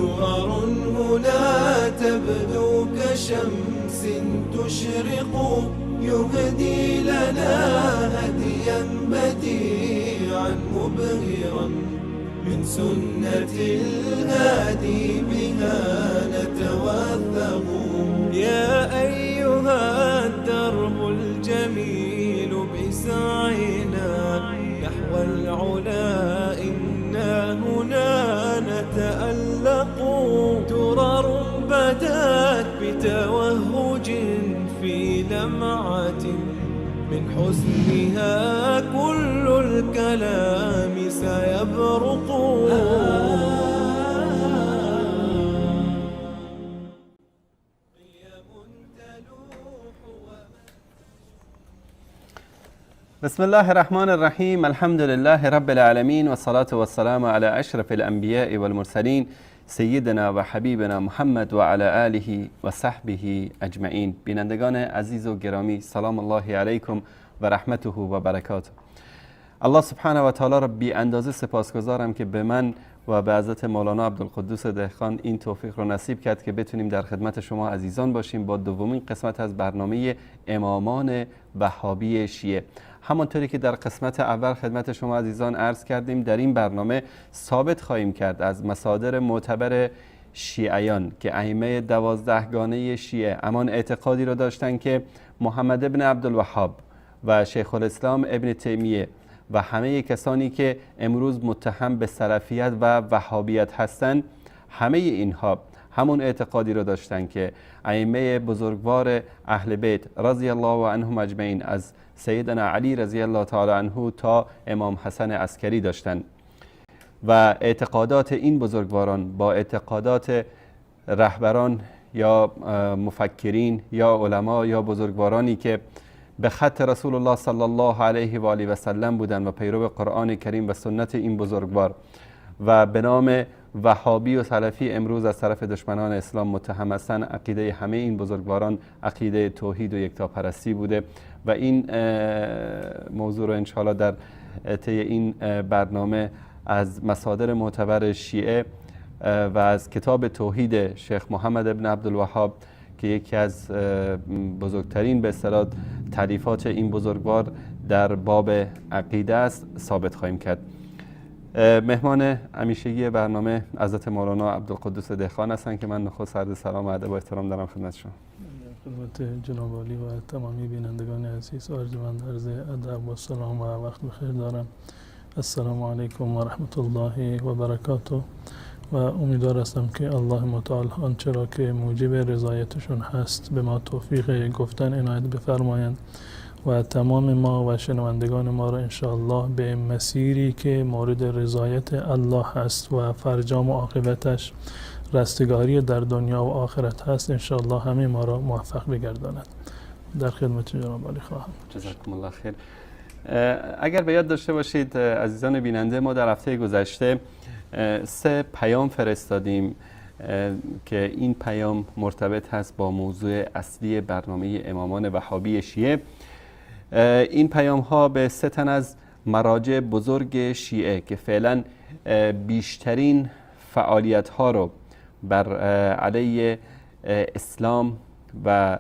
درر هنا تبدو كشمس تشرق، يهدي لنا هديا بديعا مبهرا، من سنة الهادي بها نتوثق. يا أيها الدرب الجميل بسعينا نحو العلا إنا هنا نتألق. درر بدت بتوهج في لمعة، من حسنها كل الكلام سيبرق. بسم الله الرحمن الرحیم. الحمد لله رب العالمین و الصلاة والسلام علی اشرف الانبیاء والمرسلین سیدنا و حبیبنا محمد و علی آله و صحبه اجمعین. بینندگان عزیز و گرامی، سلام الله علیکم و رحمته و برکاته. الله سبحانه و تعالی را بی اندازه سپاسگزارم که به من و به حضرت مولانا عبدالقدوس دهقان این توفیق رو نصیب کرد که بتونیم در خدمت شما عزیزان باشیم با دومین قسمت از برنامه امامان وهابی شیعه. همانطوری که در قسمت اول خدمت شما عزیزان عرض کردیم، در این برنامه ثابت خواهیم کرد از مصادر معتبر شیعیان که ائمه 12 گانه شیعه امان اعتقادی رو داشتن که محمد ابن عبدالوهاب و شیخ الاسلام ابن تیمیه و همه کسانی که امروز متهم به سلفیت و وهابیت هستند، همه اینها همون اعتقادی رو داشتن که ائمه بزرگوار اهل بیت رضی الله عنهم اجمعین از سیدنا علی رضی الله تعالی عنه تا امام حسن عسکری داشتن و اعتقادات این بزرگواران با اعتقادات رهبران یا مفکرین یا علما یا بزرگوارانی که به خط رسول الله صلی الله علیه و آله و سلم بودن و پیرو قرآن کریم و سنت این بزرگوار و به نام وهابی و سلفی امروز از طرف دشمنان اسلام متهم هستند، عقیده همه این بزرگواران عقیده توحید و یکتاپرستی بوده و این موضوع رو انشاءالله در طی این برنامه از مصادر معتبر شیعه و از کتاب توحید شیخ محمد ابن عبدالوهاب که یکی از بزرگترین به اصطلاح تالیفات این بزرگوار در باب عقیده است ثابت خواهیم کرد. مهمان همیشگی برنامه حضرت مولانا عبدالقدوس دهقان هستند که من نخست عرض سلام و ادب و احترام دارم خدمت شما. خدمت جناب عالی و تمامی بینندگان عزیز ارجمند عرض ادب و سلام و وقت بخیر دارم. السلام علیکم و رحمت الله و برکاته. و امیدوار هستم که الله متعال آنچه را که موجب رضایتشون هست به ما توفیق گفتن عنایت بفرمایند و تمام ما و شنوندگان ما را انشاءالله به مسیری که مورد رضایت الله هست و فرجام و عاقبتش رستگاری در دنیا و آخرت هست انشاءالله همه ما را موفق بگرداند. در خدمت جناب عالی خواهم. جزاکم الله خیر. اگر به یاد داشته باشید عزیزان بیننده، ما در هفته گذشته 3 پیام فرستادیم که این پیام مرتبط هست با موضوع اصلی برنامه امامان وهابی شیعه. این پیام ها به 3 تن از مراجع بزرگ شیعه که فعلا بیشترین فعالیت ها رو بر علیه اسلام و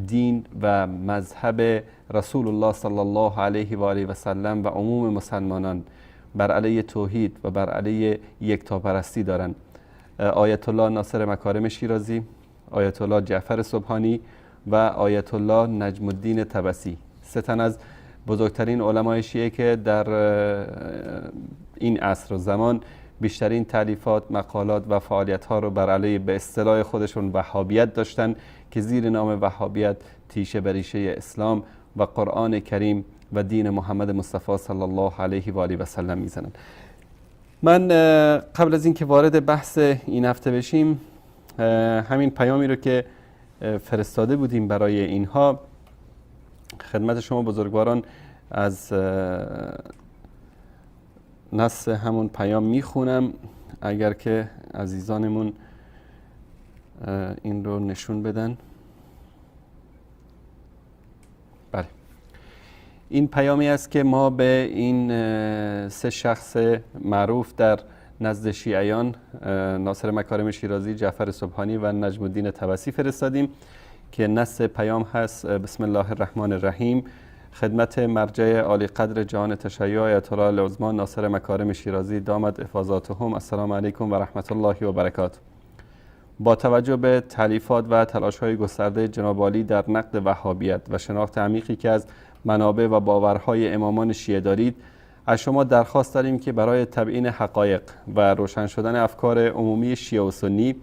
دین و مذهب رسول الله صلی الله علیه و آله و سلم و عموم مسلمانان بر علیه توحید و بر علیه یکتاپرستی دارند، آیت الله ناصر مکارم شیرازی، آیت الله جعفر سبحانی و آیت الله نجم الدین طبسی، 3 تن از بزرگترین علمای شیعه که در این عصر و زمان بیشترین تالیفات، مقالات و فعالیت ها رو بر علیه به اصطلاح خودشون وهابیت داشتن که زیر نام وهابیت تیشه بر ریشه اسلام و قرآن کریم و دین محمد مصطفی صلی الله علیه و آله و سلم میزنن. من قبل از اینکه وارد بحث این هفته بشیم، همین پیامی رو که فرستاده بودیم برای اینها خدمت شما بزرگواران از نص همون پیام میخونم، اگر که عزیزانمون این رو نشون بدن. بله، این پیامی است که ما به این سه شخص معروف در نزد شیعیان ناصر مکارم شیرازی، جعفر سبحانی و نجم الدین طبسی فرستادیم که نص پیام هست: بسم الله الرحمن الرحیم، خدمت مرجع عالی قدر جهان تشیع آیت الله العظما ناصر مکارم شیرازی دامت افاضاتهم، السلام علیکم و رحمت الله و برکاته. با توجه به تالیفات و تلاش‌های گسترده جناب عالی در نقد وهابیت و شناخت عمیقی که از منابع و باورهای امامان شیعه دارید، از شما درخواست داریم که برای تبیین حقایق و روشن شدن افکار عمومی شیعه و سنی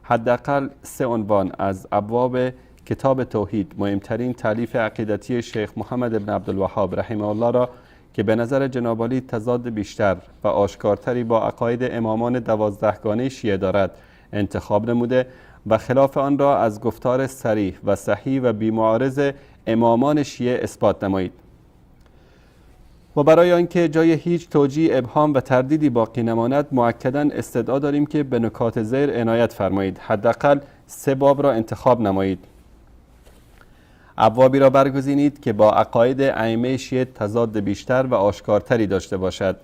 حداقل 3 عنوان از ابواب کتاب توحید، مهمترین تالیف عقیدتی شیخ محمد بن عبدالوهاب رحمه الله را که به نظر جناب عالی تضاد بیشتر و آشکارتری با عقاید امامان 12 گانه شیعه دارد انتخاب نموده و خلاف آن را از گفتار صریح و صحیح و بی‌معارض امامان شیعه اثبات نمایید. و برای آنکه جای هیچ توجیه، ابهام و تردیدی باقی نماند، مؤکداً استدعا داریم که به نکات زیر عنایت فرمایید. حداقل 3 باب را انتخاب نمایید. ابوابی را برگزینید که با عقاید ائمه شیعه تضاد بیشتر و آشکارتری داشته باشد.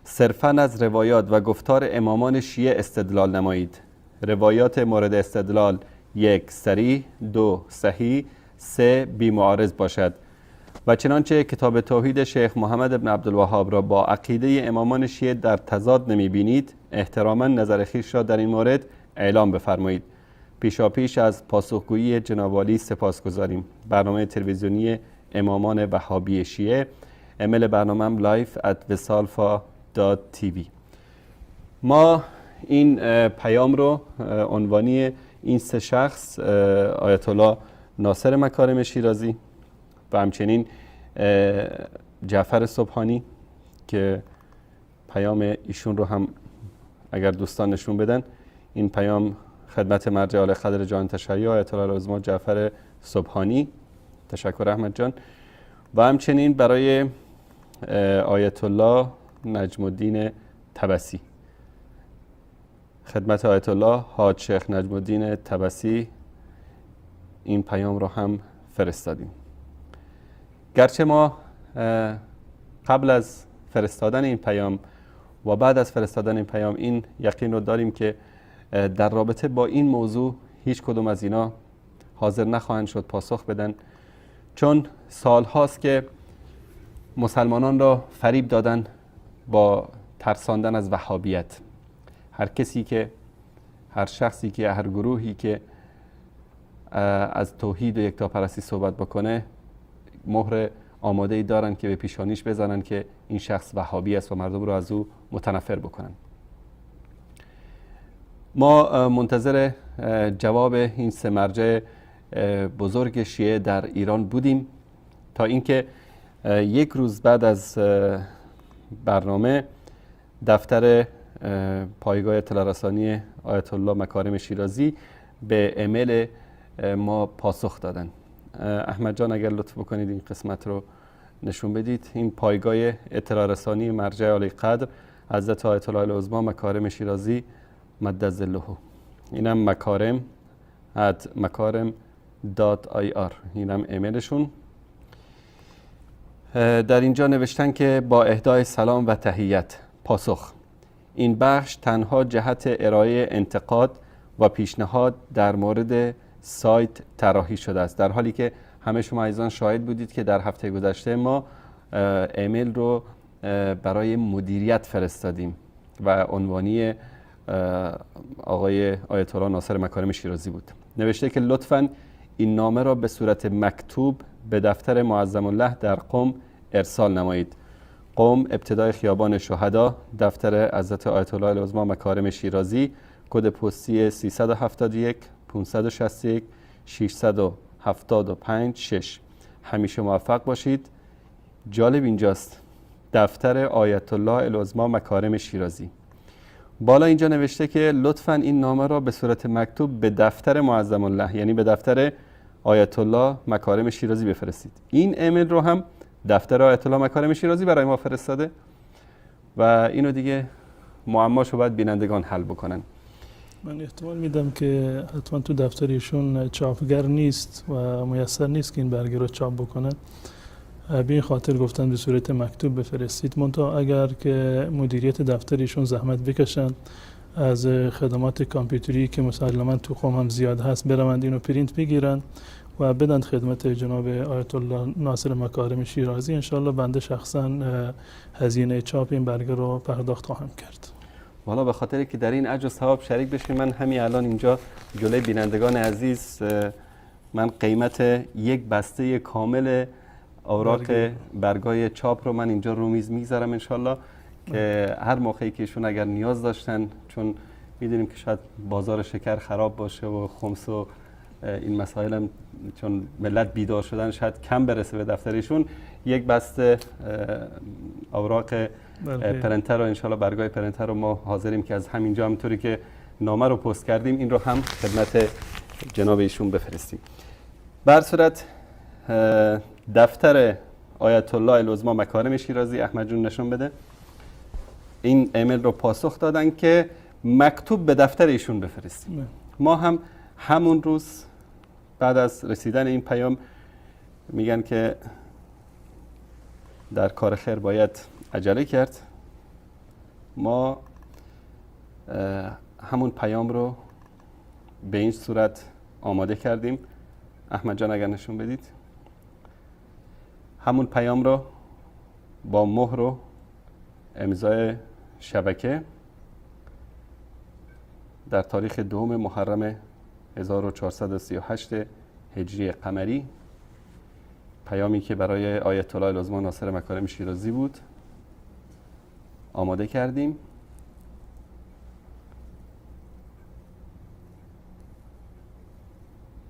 صرفاً از روایات و گفتار امامان شیعه استدلال نمایید. روایات مورد استدلال 1 صریح، 2 صحیح، 3 بی‌معارض باشد. و چنانچه کتاب توحید شیخ محمد بن عبدالوهاب را با عقیده امامان شیعه در تضاد نمی‌بینید، احتراماً نظر خویش را در این مورد اعلام بفرمایید. پیشاپیش از پاسخگویی جناب عالی سپاسگزاریم. برنامه تلویزیونی امامان وهابی شیعه، ایمیل برنامه‌ام live@vesalfa.tv. ما این پیام رو عنوانی این 3 شخص، آیت الله ناصر مکارم شیرازی و همچنین جعفر سبحانی که پیام ایشون رو هم اگر دوستان نشون بدن، این پیام خدمت مرجع عالی قدر جهان تشیع آیت الله العظما جعفر سبحانی، تشکر احمد جان، و همچنین برای آیت الله نجم الدین طبسی، خدمت آیت الله حاج شیخ نجم الدین طبسی این پیام رو هم فرستادیم. گرچه ما قبل از فرستادن این پیام و بعد از فرستادن این پیام این یقین رو داریم که در رابطه با این موضوع هیچ کدوم از اینا حاضر نخواهند شد پاسخ بدن، چون سال هاست که مسلمانان را فریب دادن با ترساندن از وهابیت. هر کسی که، هر شخصی که، هر گروهی که از توحید و یکتاپرستی صحبت بکنه، مهر آماده‌ای دارن که به پیشانیش بزنن که این شخص وهابی است و مردم رو از او متنفر بکنن. ما منتظر جواب این 3 مرجع بزرگ شیعه در ایران بودیم تا اینکه یک روز بعد از برنامه دفتر پایگاه اطلاع رسانی آیت الله مکارم شیرازی به ایمیل ما پاسخ دادن. احمد جان اگر لطف بکنید این قسمت رو نشون بدید. این پایگاه اطلاع رسانی مرجع عالی قدر حضرت آیت الله العظما مکارم شیرازی مد ظله، اینم مکارم @makarem.ir، اینم ایمیلشون. در اینجا نوشتن که با اهدای سلام و تحیت، پاسخ: این بخش تنها جهت ارائه انتقاد و پیشنهاد در مورد سایت طراحی شده است، در حالی که همه شما عزیزان شاهد بودید که در هفته گذشته ما ایمیل رو برای مدیریت فرستادیم و عنوانی آقای آیت الله ناصر مکارم شیرازی بود. نوشته که لطفاً این نامه را به صورت مکتوب به دفتر معظم الله در قم ارسال نمایید. قم، ابتدای خیابان شهدا، دفتر حضرت آیت الله العظما مکارم شیرازی، کد پستی 371 561 675 6. همیشه موفق باشید. جالب اینجاست، دفتر آیت الله العظما مکارم شیرازی. بالا اینجا نوشته که لطفاً این نامه را به صورت مکتوب به دفتر معظم الله، یعنی به دفتر آیت الله مکارم شیرازی بفرستید. این ایمیل رو هم دفتر آیت الله مکارم شیرازی برای ما فرستاده و اینو دیگه معماشو باید بینندگان حل بکنن. من احتمال میدم که حتما تو دفتر ایشون چاپگر نیست و میسر نیست که این برگه رو چاپ بکنن. به این خاطر گفتن به صورت مکتوب بفرستید. منتها اگر که مدیریت دفتر ایشون زحمت بکشن از خدمات کامپیوتری که مسلما تو قم هم زیاد هست بروند اینو پرینت بگیرن و بدن خدمت جناب آیت الله ناصر مکارم شیرازی، انشالله بنده شخصا هزینه چاپ این برگه رو پرداخت خواهم کرد. والا به خاطر که در این اجر و ثواب شریک بشیم، من همین الان اینجا جلوی بینندگان عزیز من قیمت یک بسته کامل اوراق برگای چاپ رو من اینجا رو میز میگذارم انشالله که هر موقعی که ایشون اگر نیاز داشتن، چون میدونیم که شاید بازار شکر خراب باشه و خمس و این مسائل هم چون ملت بیدار شدن شاید کم برسه به دفترشون، یک بسته اوراق پرنتر رو انشالله برگای پرنتر رو ما حاضریم که از همینجا همینطوری که نامه رو پست کردیم این رو هم خدمت جناب ایشون بفرستیم. بر صورت دفتر آیت الله العظما مکارم شیرازی، احمد جون نشون بده، این ایمیل رو پاسخ دادن که مکتوب به دفتر ایشون بفرستیم. ما هم همون روز بعد از رسیدن این پیام میگن که در کار خیر باید عجله کرد، ما همون پیام رو به این صورت آماده کردیم. احمد جان اگر نشون بدید، همون پیام رو با مهر و امضای شبکه در تاریخ 2 محرم 1438 هجری قمری، پیامی که برای آیت الله العظما ناصر مکارم شیرازی بود آماده کردیم.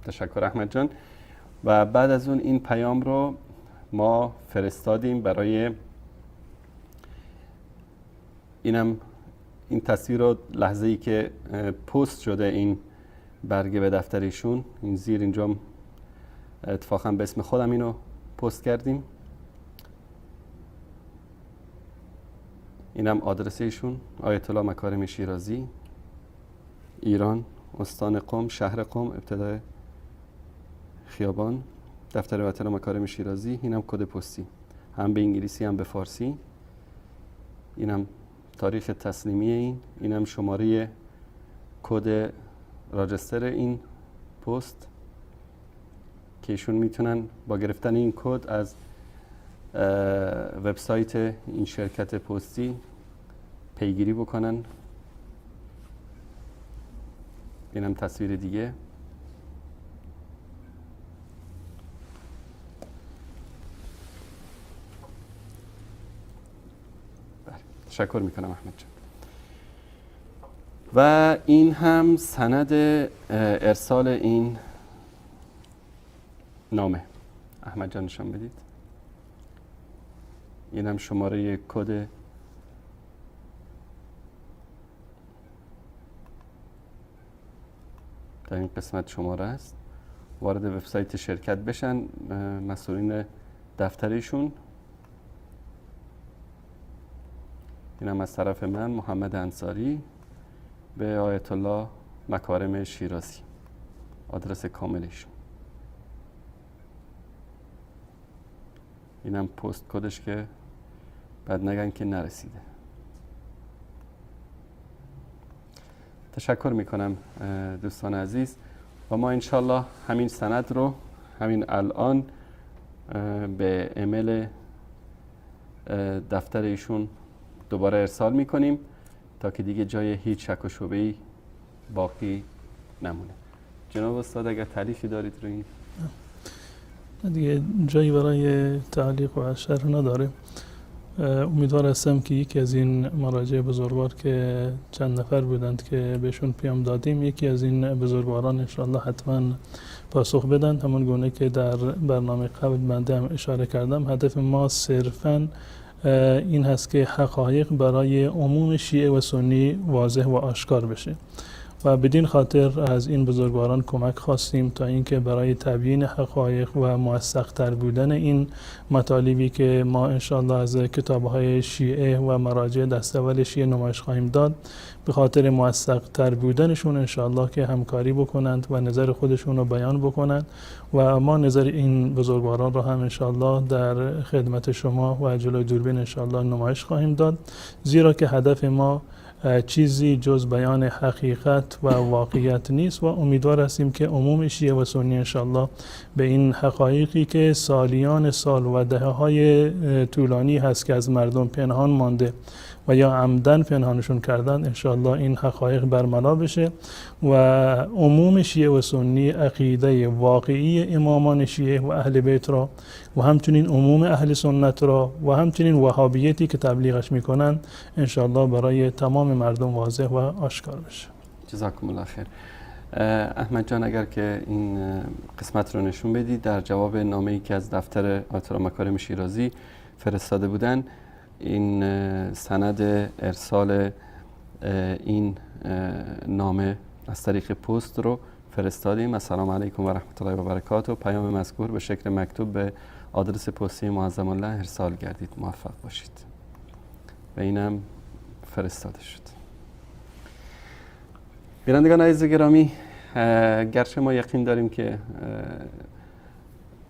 تشکر احمد جان. و بعد از اون این پیام رو ما فرستادیم برای اینم این تصویر رو لحظه‌ای که پست شده این برگه به دفتر ایشون، این زیر اینجا اتفاقا به اسم خودم اینو پست کردیم. اینم آدرس ایشون، آیت الله مکارم شیرازی، ایران، استان قم، شهر قم، ابتدای خیابان، دفتر آیت الله مکارم شیرازی. اینم کد پستی، هم به انگلیسی هم به فارسی. اینم تاریخ تسلیمی این، اینم شماره کد راجستر این پست که ایشون میتونن با گرفتن این کد از وبسایت این شرکت پستی پیگیری بکنن. اینم تصویر دیگه. بله، تشکر میکنم احمد جان. و این هم سند ارسال این نامه. احمد جان نشان بدید. این هم شماره کد در این قسمت شماره است. وارد وبسایت شرکت بشن مسئولین دفتریشون. این هم از طرف من محمد انصاری به آیت الله مکارم شیرازی، آدرس کاملشون. اینم پست کدش که بعد نگن که نرسیده. تشکر میکنم دوستان عزیز. و ما انشالله همین سند رو همین الان به ایمیل دفتر ایشون دوباره ارسال میکنیم تا که دیگه جای هیچ شک و شبهه‌ای باقی نمونه. جناب استاد اگر تعلیقی دارید روی این؟ دیگه جایی برای تعلیق و شرح نداره. امیدوار هستم که یکی از این مراجع بزرگوار که چند نفر بودند که بهشون پیام دادیم، یکی از این بزرگواران انشاءالله حتما پاسخ بدن. همون گونه که در برنامه قبل بنده هم اشاره کردم، هدف ما صرفاً این هست که حقایق برای عموم شیعه و سنی واضح و آشکار بشه و بدین خاطر از این بزرگواران کمک خواستیم تا اینکه برای تبیین حقایق و موثق‌تر بودن این مطالبی که ما انشاءالله از کتاب‌های شیعه و مراجع دستاول شیعه نمایش خواهیم داد، به خاطر موثق‌تر بودنشون انشاءالله که همکاری بکنند و نظر خودشون رو بیان بکنند و ما نظر این بزرگواران رو هم انشاءالله در خدمت شما و جلوی دوربین انشاءالله نمایش خواهیم داد، زیرا که هدف ما چیزی جز بیان حقیقت و واقعیت نیست و امیدوار هستیم که عموم شیعه و سنی انشاءالله به این حقایقی که سالیان سال و دهه‌های طولانی هست که از مردم پنهان مانده و یا عمدن پنهانشون کردن، انشاءالله این حقایق برملا بشه و عموم شیعه و سنی عقیده واقعی امامان شیعه و اهل بیت را و همچنین عموم اهل سنت را و همچنین وهابیتی که تبلیغش میکنن انشاءالله برای تمام مردم واضح و آشکار بشه. جزاکم الله خیر. احمد جان، اگر که این قسمت رو نشون بدید، در جواب نامه‌ای که از دفتر آیت الله مکارم شیرازی فرستاده بودن، این سند ارسال این نامه از طریق پست رو فرستادیم. السلام علیکم و رحمت الله و برکاته. پیام مذکور به شکل مکتوب به آدرس پستی معظم الله ارسال گردید. موفق باشید. و اینم فرستاده شد. بینندگان عزیز گرامی، گرچه ما یقین داریم که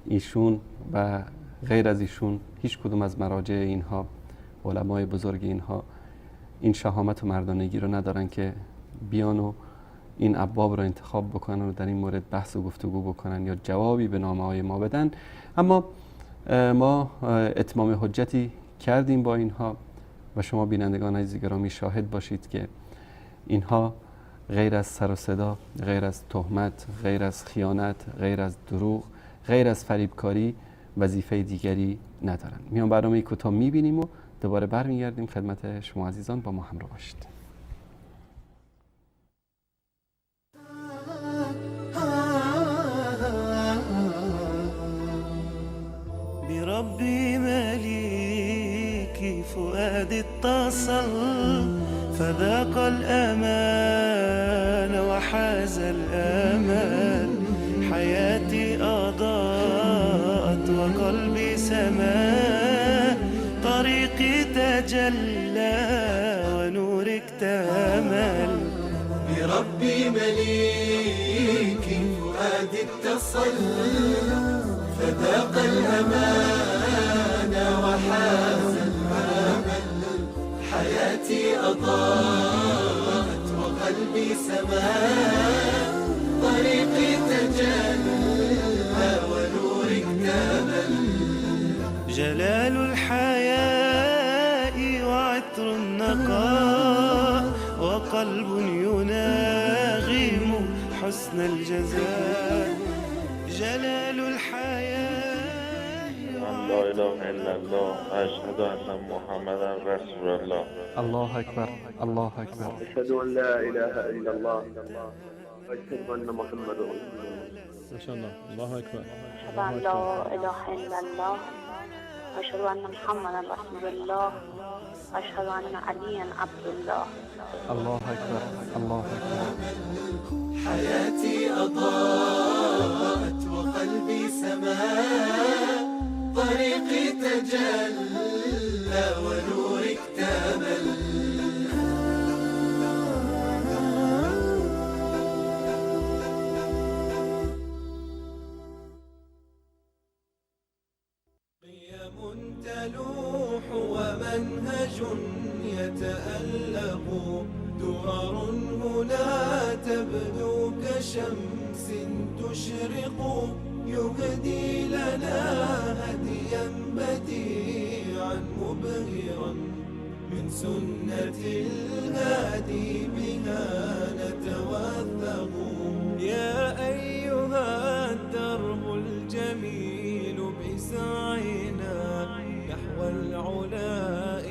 ایشون و غیر از ایشون هیچ کدوم از مراجع اینها، علمای بزرگ اینها، این شهامت و مردانگی رو ندارن که بیان و این ابواب رو انتخاب بکنن و در این مورد بحث و گفتگو بکنن یا جوابی به نامه‌های ما بدن. اما ما اتمام حجتی کردیم با اینها و شما بینندگان عزیز گرامی شاهد باشید که اینها غیر از سر و صدا، غیر از تهمت، غیر از خیانت، غیر از دروغ، غیر از فریبکاری وظیفه دیگری ندارن. میان برنامه کوتاه میبینیم و دوباره برمیگردیم خدمت شما عزیزان. با ما همراه باشید. بربي مليكي فؤادي اتصل، فذاق الأمان وحاز الأمل، حياتي أضاءت وقلبي سما، طريقي تجلى ونور اكتمل. بربي مليكي فؤادي اتصل، فذاق الأمان وحاز الأمل، حياتي أضاءت وقلبي سما، طريقي تجلى ونور اكتمل. جلال الحياء وعطر النقاء، وقلب يناغم حسن الجزاء. جلال الحياء. لا اله الا الله، اشهد ان محمدا رسول الله. الله اکبر، الله اکبر. اشهد ان لا اله الا الله، اشهد ان محمدا رسول الله. ما شاء الله، الله اکبر. اشهد ان لا اله الا الله، اشهد ان محمدا رسول الله، اشهد ان علیا عبد الله. الله اکبر، الله اکبر. حياتي اضاءت وقلبي سما، طريقي تجلى ونور اكتمل. قيم تلوح ومنهج يتألق، درر هنا تبدو كشمس تشرق، يهدي لنا هديا بديعا مبهرا، من سنة الهادي بها نتوثق. يا أيها الدرب الجميل بسعينا نحو العلا،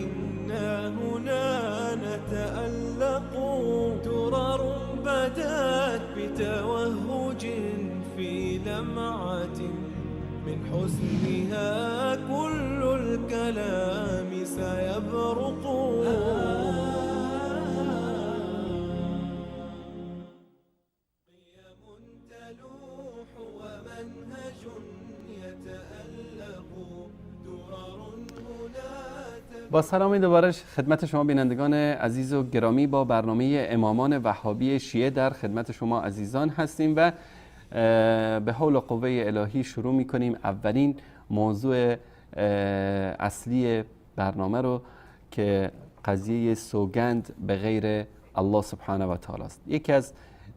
إنا هنا نتألق. درر بدت بتوهج في لمعة، من حسنها كل الكلام سيبرق. با سلام دوباره خدمت شما بینندگان عزیز و گرامی با برنامه امامان وهابی شیعه در خدمت شما عزیزان هستیم و به حول و قوه الهی شروع می‌کنیم اولین موضوع اصلی برنامه رو که قضیه سوگند به غیر الله سبحانه و تعالی است. یکی از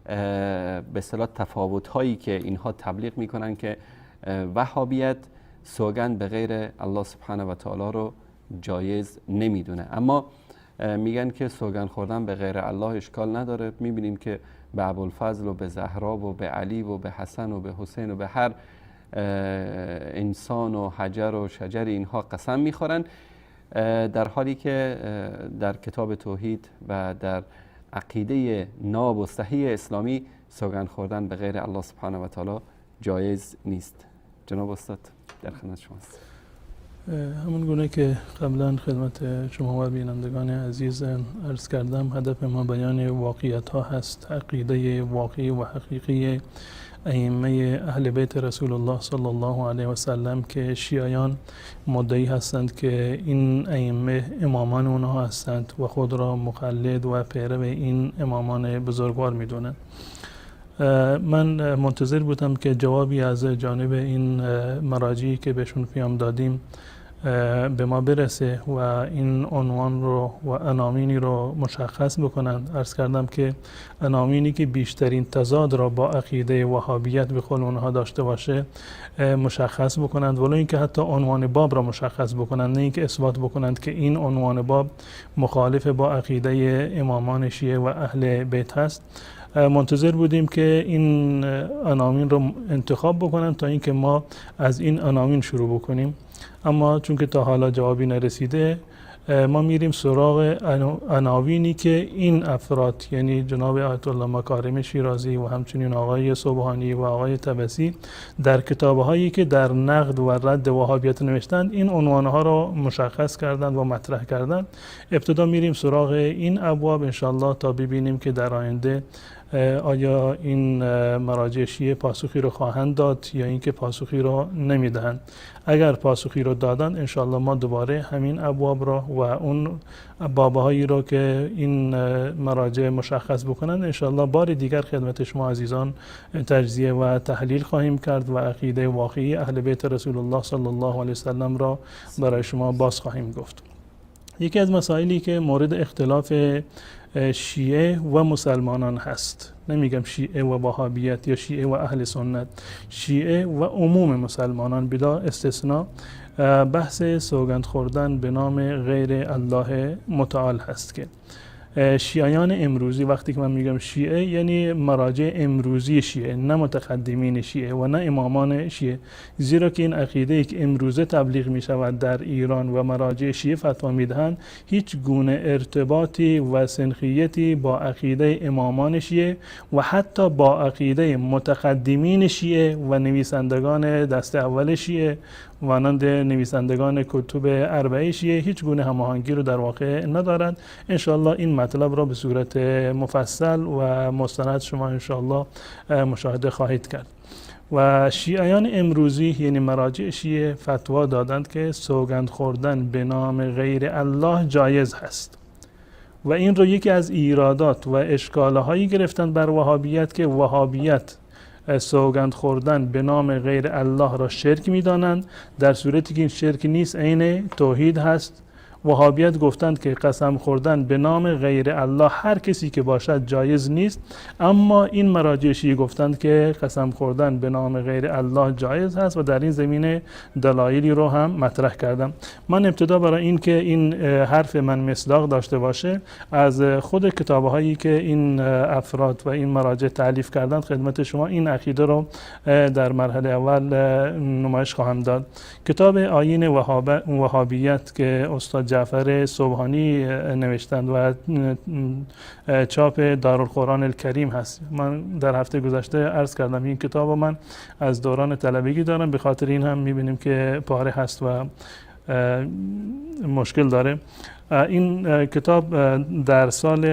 به اصطلاح تفاوت‌هایی که اینها تبلیغ می‌کنن که وهابیت سوگند به غیر الله سبحانه و تعالی رو جایز نمیدونه، اما میگن که سوگند خوردن به غیر الله اشکال نداره. میبینیم که به ابوالفضل و به زهرا و به علی و به حسن و به حسین و به هر انسان و حجر و شجر اینها قسم میخورن، در حالی که در کتاب توحید و در عقیده ناب و صحیح اسلامی سوگند خوردن به غیر الله سبحانه و تعالی جایز نیست. جناب استاد در خدمت شماست. همون گونه که قبلا خدمت شما و بینندگان عزیز عرض کردم، هدف ما بیان واقعیت ها هست، عقیده واقعی و حقیقی ائمه اهل بیت رسول الله صلی الله علیه و سلم که شیعیان مدعی هستند که این ائمه امامان اونها هستند و خود را مقلد و پیرو این امامان بزرگوار میدونند. من منتظر بودم که جوابی از جانب این مراجعی که بهشون پیام دادیم به ما برسه و این عنوان رو و عناوینی رو مشخص بکنند. عرض کردم که عناوینی که بیشترین تضاد را با عقیده وهابیت به قول اونها داشته باشه مشخص بکنند، ولی اینکه حتی عنوان باب را مشخص بکنند، نه اینکه اثبات بکنند که این عنوان باب مخالف با عقیده امامان شیعه و اهل بیت هست. منتظر بودیم که این عناوین رو انتخاب بکنن تا اینکه ما از این عناوین شروع بکنیم، اما چون که تا حالا جوابی نرسیده ما میریم سراغ عناوینی که این افراد، یعنی جناب آیت الله مکارم شیرازی و همچنین آقای سبحانی و آقای طبسی در کتاب‌هایی که در نقد و رد وهابیت نوشتند این عنوان‌ها را مشخص کردند و مطرح کردند. ابتدا میریم سراغ این ابواب انشاءالله تا ببینیم که در آینده آیا این مراجع شیعه پاسخی رو خواهند داد یا اینکه پاسخی رو نمیدهند. اگر پاسخی رو دادند انشاءالله ما دوباره همین ابواب را و اون بابهایی رو که این مراجع مشخص بکنند انشاءالله بار دیگر خدمت شما عزیزان تجزیه و تحلیل خواهیم کرد و عقیده واقعی اهل بیت رسول الله صلی الله علیه وسلم را برای شما باز خواهیم گفت. یکی از مسائلی که مورد اختلاف شیعه و مسلمانان هست، نمیگم شیعه و وهابیت یا شیعه و اهل سنت، شیعه و عموم مسلمانان بلا استثناء، بحث سوگند خوردن به نام غیر الله متعال هست که شیعیان امروزی، وقتی که من میگم شیعه یعنی مراجع امروزی شیعه، نه متقدمین شیعه و نه امامان شیعه، زیرا که این عقیده که امروزه تبلیغ می شود در ایران و مراجع شیعه فتوا میدهند هیچ گونه ارتباطی و سنخیتی با عقیده امامان شیعه و حتی با عقیده متقدمین شیعه و نویسندگان دست اول شیعه مانند نویسندگان کتب اربعه شیعه هیچ گونه هماهنگی رو در واقع ندارند. انشاءالله این مطلب را به صورت مفصل و مستند شما انشاءالله مشاهده خواهید کرد. و شیعیان امروزی یعنی مراجع شیعه فتوا دادند که سوگند خوردن به نام غیر الله جایز هست و این رو یکی از ایرادات و اشکالهایی گرفتند بر وهابیت که وهابیت سوگند خوردن به نام غیر الله را شرک می‌دانند، در صورتی که این شرک نیست، عین توحید هست. وهابیت گفتند که قسم خوردن به نام غیر الله هر کسی که باشد جایز نیست، اما این مراجع شیعه گفتند که قسم خوردن به نام غیر الله جایز هست و در این زمینه دلایلی رو هم مطرح کردم. من ابتدا برای این که این حرف من مصداق داشته باشه از خود کتاب‌هایی که این افراد و این مراجع تألیف کردند خدمت شما این عقیده رو در مرحله اول نمایش خواهم داد. کتاب آیین وهابیت که استاد جعفر سبحانی نوشتند و چاپ دارالقرآن الکریم هست. من در هفته گذشته عرض کردم این کتاب رو من از دوران طلبگی دارم، به خاطر این هم میبینیم که پاره هست و مشکل داره. این کتاب در سال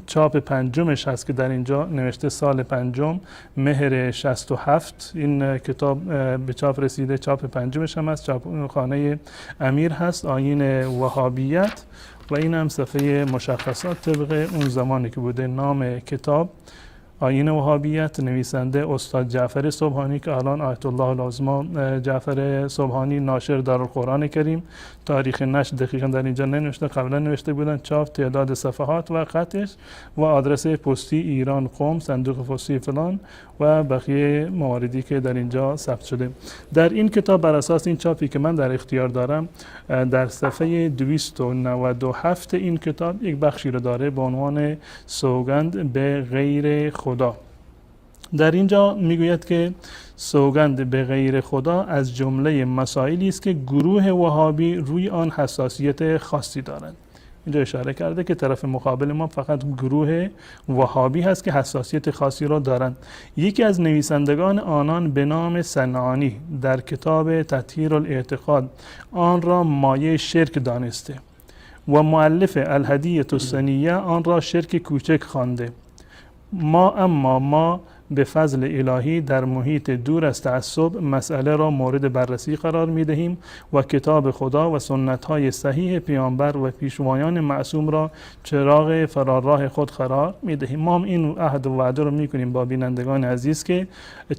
چاپ پنجمش هست که در اینجا نوشته سال پنجم مهر 67 این کتاب به چاپ رسیده، چاپ پنجمش هم هست، چاپ خانه امیر هست، آیین وهابیت. و این هم صفحه مشخصات طبق اون زمانی که بوده. نام کتاب آیین وهابیت، نویسنده استاد جعفر سبحانی که الان آیت الله العظما جعفر سبحانی، ناشر دارالقرآن کریم. تاریخ نشر دقیقا در اینجا ننوشته، قبلا نوشته بودن. چاپ، تعداد صفحات و خطش و آدرس پستی ایران قم، صندوق پستی فلان و بقیه مواردی که در اینجا ثبت شده. در این کتاب بر اساس این چاپی که من در اختیار دارم، در صفحه 297 این کتاب یک بخشی رو داره به عنوان سوگند به غیر خدا. در اینجا میگوید که سوگند به غیر خدا از جمله مسائلی است که گروه وهابی روی آن حساسیت خاصی دارند. اینجا اشاره کرده که طرف مقابل ما فقط گروه وهابی هست که حساسیت خاصی را دارند. یکی از نویسندگان آنان به نام صنعانی در کتاب تطهیر الاعتقاد آن را مایه شرک دانسته و مؤلف الهدیة السنیه آن را شرک کوچک خوانده. ما به فضل الهی در محیط دور از تعصب مسئله را مورد بررسی قرار می دهیم و کتاب خدا و سنت‌های صحیح پیامبر و پیشوایان معصوم را چراغ فراراه خود قرار می دهیم. ما هم این عهد و وعده رو می کنیم با بینندگان عزیز که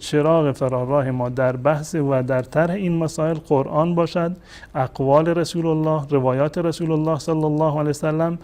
چراغ فراراه ما در بحث و در طرح این مسائل قرآن باشد، اقوال رسول الله، روایات رسول الله صلی الله علیه وسلم،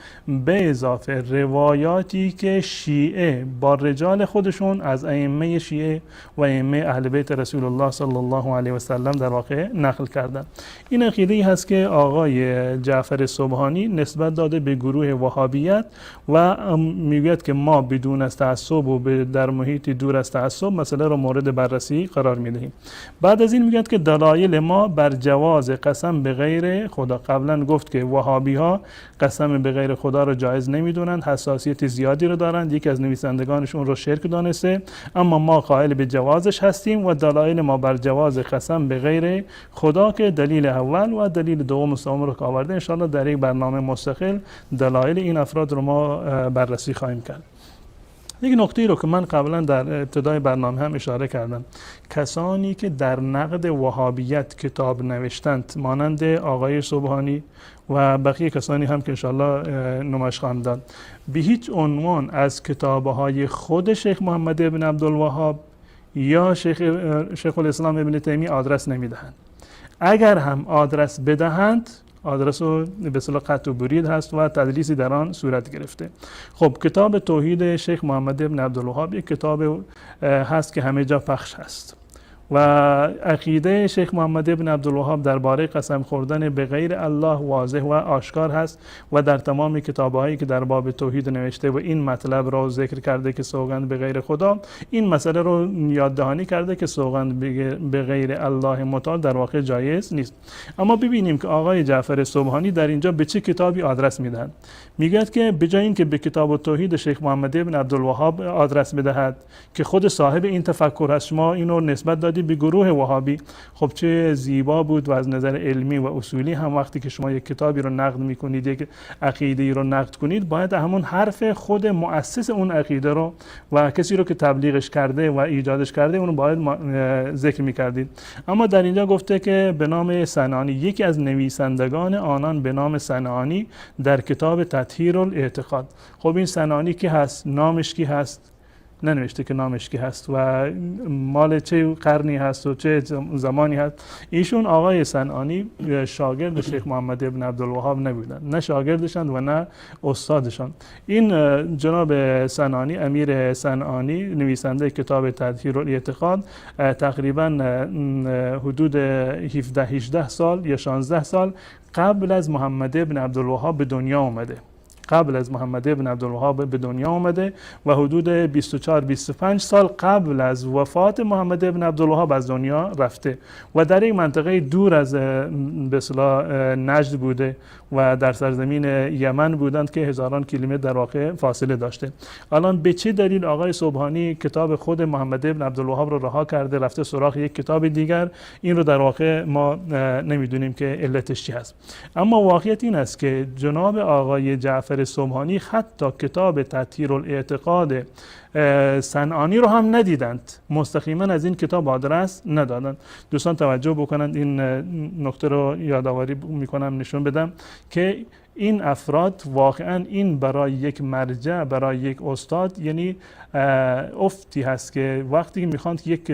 به اضافه روایاتی که شیعه با رجال خودشون از ائمه شیعه و ائمه اهل بیت رسول الله صلی الله علیه و سلم در واقع نقل کردن. این عقیده هست که آقای جعفر سبحانی نسبت داده به گروه وهابیت و میگوید که ما بدون از تعصب و در محیط دور از تعصب مسئله را مورد بررسی قرار میدهیم. بعد از این میگوید که دلایل ما بر جواز قسم به غیر خدا. قبلا گفت که وهابی ها قسم به غیر خدا را جایز نمیدونند، حساسیت زیادی رو دارند، یکی از نویسندگانشون رو شرک دانسته، اما ما قائل به جوازش هستیم و دلایل ما بر جواز قسم به غیر خدا که دلیل اول و دلیل دوم و سوم رو که آورده، انشاءالله در یک برنامه مستقل دلایل این افراد رو ما بررسی خواهیم کرد. یک نکته رو که من قبلا در ابتدای برنامه هم اشاره کردم، کسانی که در نقد وهابیت کتاب نوشتند مانند آقای سبحانی و بقیه کسانی هم که انشاءالله نمایش خواهم داد، به هیچ عنوان از کتاب‌های خود شیخ محمد ابن عبدالوهاب یا شیخ الاسلام ابن تیمیه آدرس نمیدهند. اگر هم آدرس بدهند، آدرس رو به اصطلاح قطع و برید هست و تدریسی در آن صورت گرفته. خب کتاب توحید شیخ محمد ابن عبدالوهاب یک کتاب هست که همه جا پخش هست و عقیده شیخ محمد ابن عبدالوهاب درباره قسم خوردن به غیر الله واضح و آشکار هست و در تمام کتاب‌هایی که در باب توحید نوشته و این مطلب را ذکر کرده که سوگند به غیر خدا، این مسئله رو یاددهانی کرده که سوگند به غیر الله متعال در واقع جایز نیست. اما ببینیم که آقای جعفر سبحانی در اینجا به چه کتابی آدرس میدهند. میگوید که به جای اینکه به کتاب توحید شیخ محمد ابن عبدالوهاب آدرس بدهد که خود صاحب این تفکر هست، شما اینو نسبت دادی به گروه وهابی، خب چه زیبا بود و از نظر علمی و اصولی هم وقتی که شما یک کتابی رو نقد میکنید، یک عقیده رو نقد کنید، باید همون حرف خود مؤسس اون عقیده رو و کسی رو که تبلیغش کرده و ایجادش کرده اونو باید ذکر میکردید. اما در اینجا گفته که به نام صنعانی، یکی از نویسندگان آنان به نام صنعانی در کتاب تطهیر الاعتقاد. خب این صنعانی کی هست؟ نامش کی هست؟ ننوشته که نامش کی هست و مال چه قرنی هست و چه زمانی هست. ایشون آقای صنعانی شاگرد شیخ محمد ابن عبدالوهاب نبودن، نه شاگردشان و نه استادشان. این جناب صنعانی، امیر صنعانی، نویسنده کتاب تطهیر الاعتقاد، تقریبا حدود 17 18 سال یا 16 سال قبل از محمد ابن عبدالوهاب به دنیا آمده. قبل از محمد ابن عبدالوهاب به دنیا آمده و حدود 24-25 سال قبل از وفات محمد ابن عبدالوهاب از دنیا رفته و در یک منطقه دور از به اصطلاح نجد بوده و در سرزمین یمن بودند که هزاران کیلومتر در واقع فاصله داشته. الان به چه دلیل آقای سبحانی کتاب خود محمد ابن عبدالوهاب رو رها کرده رفته سراغ یک کتاب دیگر، این رو در واقع ما نمیدونیم که علتش چی هست. اما واقعیت این است که جناب آقای جعفر سبحانی حتی کتاب تطهیر الاعتقاد صنعانی رو هم ندیدند، مستقیما از این کتاب آدرس ندادند. دوستان توجه بکنند، این نکته رو یادآوری میکنم نشون بدم که این افراد واقعا این برای یک مرجع، برای یک استاد، یعنی افتی هست که وقتی میخوان یک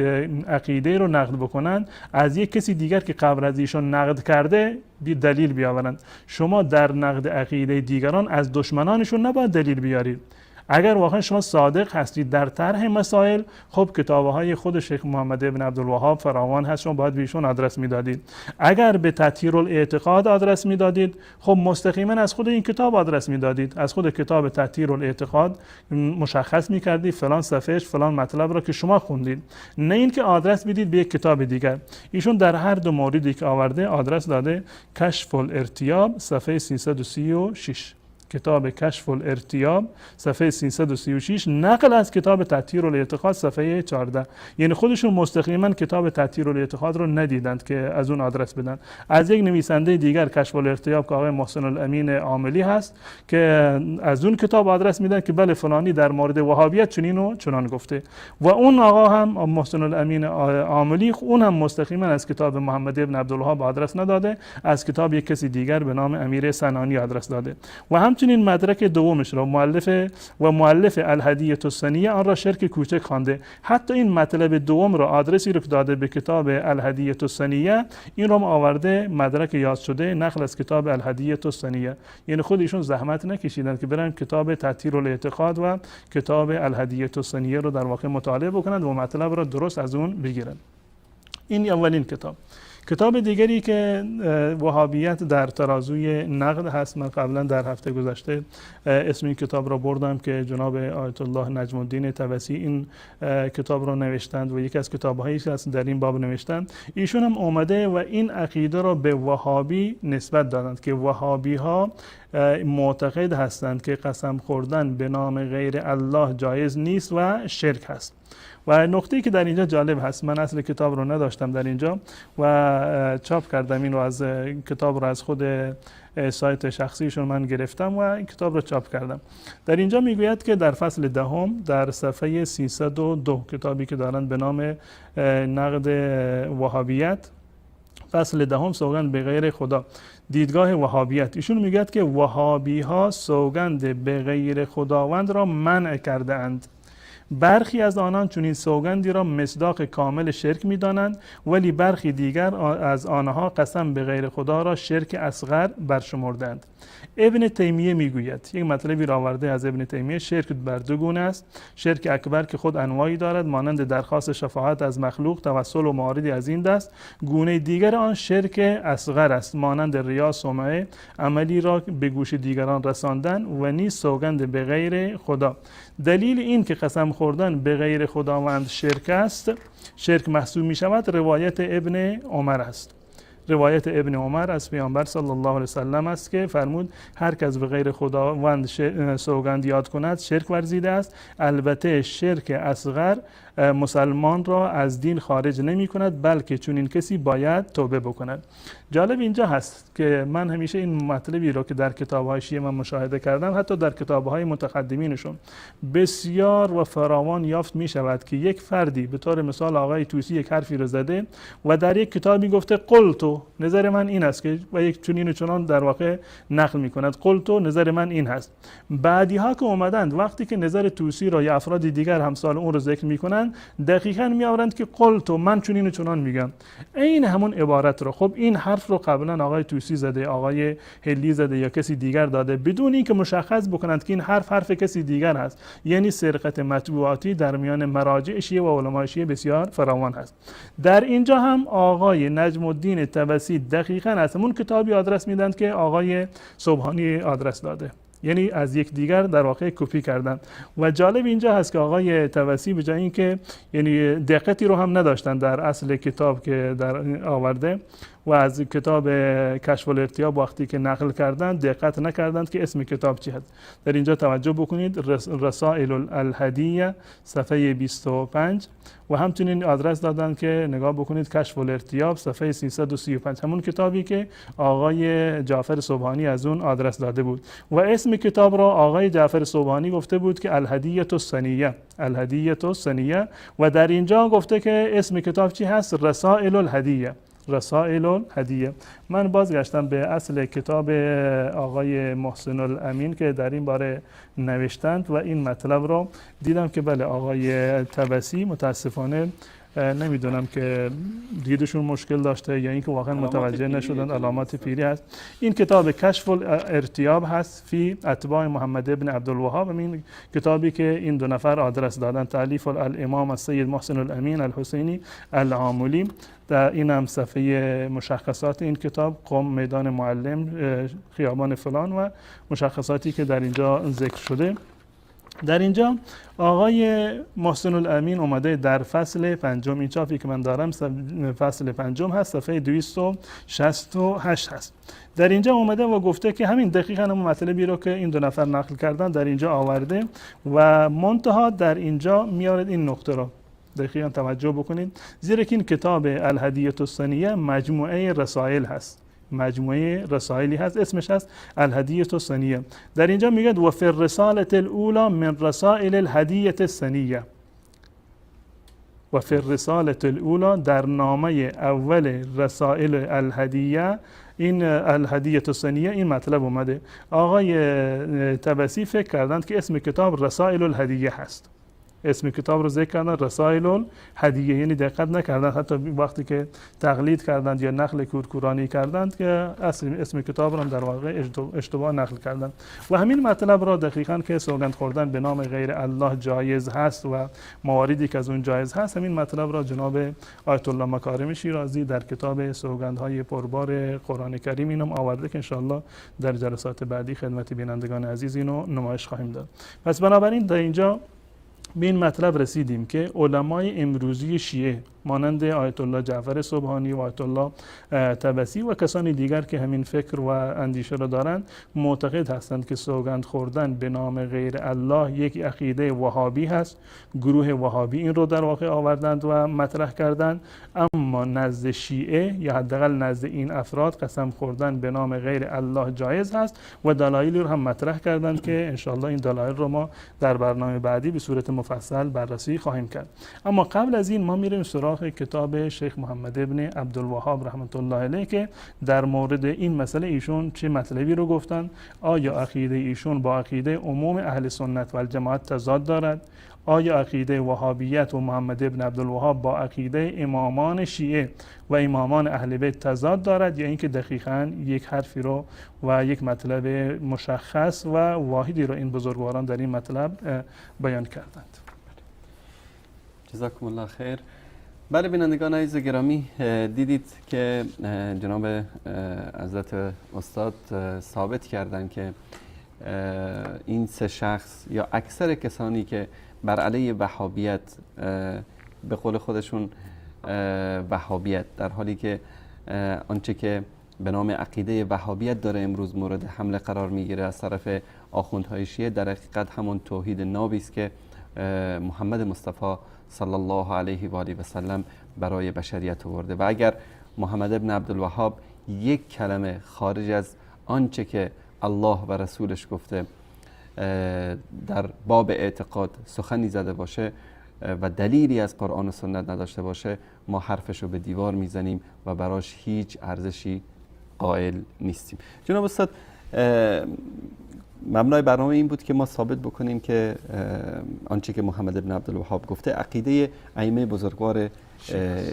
عقیده رو نقد بکنن از یک کسی دیگر که قبل از ایشون نقد کرده بی دلیل بیاورند. شما در نقد عقیده دیگران از دشمنانشون نباید دلیل بیارید. اگر واقعا شما صادق هستید در طرح مسائل، خب کتاب‌های خود شیخ محمد ابن عبدالوهاب فراوان هست، شما باید بهشون آدرس میدادید. اگر به تطهیر الاعتقاد آدرس میدادید، خب مستقیما از خود این کتاب آدرس میدادید، از خود کتاب تطهیر الاعتقاد مشخص میکردید فلان صفحهش فلان مطلب را که شما خوندید، نه اینکه آدرس بدید به یک کتاب دیگر. ایشون در هر دو موردی که آورده آدرس داده. کشف الارتیاب صفحه 336، کتاب کشف الارتیاب صفحه 336، نقل از کتاب تطهیر الاعتقاد صفحه 14. یعنی خودشون مستقیما کتاب تطهیر الاعتقاد رو ندیدند که از اون آدرس بدن. از یک نویسنده دیگر کشف الارتیاب که آقای محسن الامین عاملی هست که از اون کتاب آدرس میدن که بله فلانی در مورد وهابیت چنین و چنان گفته، و اون آقا هم محسن الامین عاملی اون هم مستقیما از کتاب محمد ابن عبدالوهاب آدرس نداده، از کتاب یک کسی دیگر به نام امیر صنعانی آدرس داده. و همچنین مدرک دومش را مؤلف الهدیه السنیه آن را شرک کوچک خوانده. حتی این مطلب دوم را آدرسی رو که داده به کتاب الهدیه السنیه، این را آورده مدرک یاد شده نقل از کتاب الهدیه السنیه. یعنی خود ایشون زحمت نکشیدند که برن کتاب تطهیر الاعتقاد و کتاب الهدیه السنیه رو در واقع مطالعه بکنند و مطلب را درست از اون بگیرند. این اولین کتاب. کتاب دیگری که وهابیت در ترازوی نقد هست، من قبلا در هفته گذشته اسم این کتاب را بردم که جناب آیت الله نجم الدین طبسی این کتاب را نوشتند و یکی از کتاب‌هایی که در این باب نوشتند. ایشون هم اومده و این عقیده را به وهابی نسبت دادند که وهابی ها معتقد هستند که قسم خوردن به نام غیر الله جایز نیست و شرک هست. و نکته‌ای که در اینجا جالب هست، من اصل کتاب رو نداشتم در اینجا و چاپ کردم این رو، از کتاب رو از خود سایت شخصیشون من گرفتم و این کتاب رو چاپ کردم. در اینجا میگوید که در فصل دهم در صفحه 302 کتابی که دارند به نام نقد وهابیت، فصل دهم سوگند به غیر خدا، دیدگاه وهابیت، ایشون میگوید که وهابی ها سوگند به غیر خداوند را منع کرده اند. برخی از آنان چنین سوگندی را مصداق کامل شرک می‌دانند، ولی برخی دیگر از آنها قسم به غیر خدا را شرک اصغر برشمردند. ابن تیمیه میگوید، یک مطلبی را آورده از ابن تیمیه، شرک بر دو گونه است: شرک اکبر که خود انواعی دارد، مانند درخواست شفاعت از مخلوق، توسل و مواردی از این دست. گونه دیگر آن شرک اصغر است، مانند ریا، سمعه، عملی را به گوش دیگران رساندن و نیز سوگند به غیر خدا. دلیل این که قسم خوردن به غیر خداوند شرک است، شرک محسوب می شود، روایت ابن عمر است. روایت ابن عمر از پیامبر صلی الله علیه وسلم است که فرمود هر کس به غیر خداوند سوگند یاد کند شرک ورزیده است. البته شرک اصغر مسلمان را از دین خارج نمی کند، بلکه چون این کسی باید توبه بکند. جالب اینجا هست که من همیشه این مطلبی را که در کتاب‌های شیعه من مشاهده کردم، حتی در کتاب‌های متقدمینشون بسیار و فراوان یافت می شود که یک فردی به طور مثال آقای طوسی یک حرفی را زده و در یک کتابی گفته قلتو، نظر من این است که، و یک چنین و چنان در واقع نقل می کند، قلتو نظر من این هست. بعدی ها که اومدند وقتی که نظر طوسی را یا افراد دیگر همسال اون رو ذکر می کنند، دقیقاً می آورند که قلتو، من چنین و چنان میگم، عین همون عبارت رو. خب این حرف رو قبلا آقای طوسی زده، آقای هلی زده یا کسی دیگر داده، بدون اینکه مشخص بکنند که این حرف حرف کسی دیگر هست. یعنی سرقت مطبوعاتی در میان مراجع شیعه و علمای شیعه بسیار فراوان هست. در اینجا هم آقای نجم الدین طبسی دقیقاً از همون کتابی آدرس میدند که آقای سبحانی آدرس داده. یعنی از یکدیگر در واقع کپی کردند. و جالب اینجا هست که آقای طبسی به جای اینکه یعنی دقتی رو هم نداشتن در اصل کتاب که در آورده و از کتاب کشف الارتیاب وقتی که نقل کردند دقت نکردند که اسم کتاب چی هست. در اینجا توجه بکنید، رسائل الهدیه صفحه 25 و همچنین آدرس دادن که نگاه بکنید کشف الارتیاب صفحه 335، همون کتابی که آقای جعفر سبحانی از اون آدرس داده بود و اسم کتاب را آقای جعفر سبحانی گفته بود که الهدیه الثنیه، الهدیه الثنیه، و در اینجا گفته که اسم کتاب چی هست؟ رسائل الهدیه، رسائل الهدیه. من بازگشتم به اصل کتاب آقای محسن الامین که در این باره نوشتند و این مطلب رو دیدم که بله آقای طبسی متاسفانه نمیدونم که دیدشون مشکل داشته یا اینکه واقعا متوجه نشدند، علامات پیری هست. این کتاب کشف الارتیاب هست فی اتباع محمد ابن عبدالوهاب، این کتابی که این دو نفر آدرس دادن، تألیف الامام السید محسن الامین الحسینی العاملی. در این هم صفحه مشخصات این کتاب، قم، میدان معلم، خیابان فلان و مشخصاتی که در اینجا ذکر شده. در اینجا آقای محسن الامین اومده در فصل پنجم، این چاپی که من دارم فصل پنجم هست، صفحه 268 هست. در اینجا اومده و گفته که همین دقیقاً همون مطلبی رو که این دو نفر نقل کردن در اینجا آورده و منتها در اینجا میارد این نقطه رو دقیقاً توجه بکنید، زیرا که این کتاب الهدیه الثنیه مجموعه رسائل هست، مجموعه رسائلی هست، اسمش هست الهدیه الثنیه. در اینجا میگه و فی الرساله الاولى من رسائل الهدیه الثنیه، و فی الرساله الاولى در نامه اول رسائل الهدیه، این الهدیه الثنیه این مطلب اومده. آقای طبسی فکر کردند که اسم کتاب رسائل الهدیه هست، اسم کتاب رو ذکر کردن رسائل الهدیه، یعنی دقت نکردن حتی وقتی که تقلید کردند یا نقل کورکورانی کردند که اصل اسم کتاب رو هم در واقع اشتباه نقل کردند. و همین مطلب را دقیقاً که سوگند خوردن به نام غیر الله جایز هست و مواردی که از اون جایز هست، همین مطلب را جناب آیت الله مکارم شیرازی در کتاب سوگندهای پربار قرآن کریم اینم آورده که انشاءالله در جلسات بعدی خدمت بینندگان عزیز اینو نمایش خواهیم داد. پس بنابراین در اینجا به این مطلب رسیدیم که علمای امروزی شیعه مانند آیت الله جعفر سبحانی و آیت الله طبسی و کسانی دیگر که همین فکر و اندیشه را دارند معتقد هستند که سوگند خوردن به نام غیر الله یک عقیده وهابی هست. گروه وهابی این رو در واقع آوردند و مطرح کردند، اما نزد شیعه یا حداقل نزد این افراد قسم خوردن به نام غیر الله جایز هست و دلایلی رو هم مطرح کردند که انشاءالله این دلایل رو ما در برنامه بعدی به صورت مفصل بررسی خواهیم کرد. اما قبل از این ما میریم سراغ کتاب شیخ محمد ابن عبدالوهاب رحمت الله علیه که در مورد این مسئله ایشون چه مطلبی رو گفتن، آیا عقیده ایشون با عقیده عموم اهل سنت و الجماعت تضاد دارد، آیا عقیده وهابیت و محمد ابن عبدالوهاب با عقیده امامان شیعه و امامان اهل بیت تضاد دارد، یا اینکه دقیقاً یک حرفی رو و یک مطلب مشخص و واحدی رو این بزرگواران در این مطلب بیان کردند. جزاکم الله خیر. بله بینندگان عزیز گرامی، دیدید که جناب حضرت استاد ثابت کردند که این سه شخص یا اکثر کسانی که بر علیه وهابیت به قول خودشون وهابیت، در حالی که آنچه که به نام عقیده وهابیت داره امروز مورد حمله قرار میگیره از طرف آخوندهای شیعه، در حقیقت همون توحید نابی است که محمد مصطفی صلی الله علیه و آله و سلم برای بشریت آورده. و اگر محمد ابن عبدالوهاب یک کلمه خارج از آنچه که الله و رسولش گفته در باب اعتقاد سخنی زده باشه و دلیلی از قرآن و سنت نداشته باشه، ما حرفش رو به دیوار میزنیم و براش هیچ ارزشی قائل نیستیم. جناب استاد، مبنای برنامه این بود که ما ثابت بکنیم که آنچه که محمد ابن عبدالوهاب گفته عقیده ائمه بزرگوار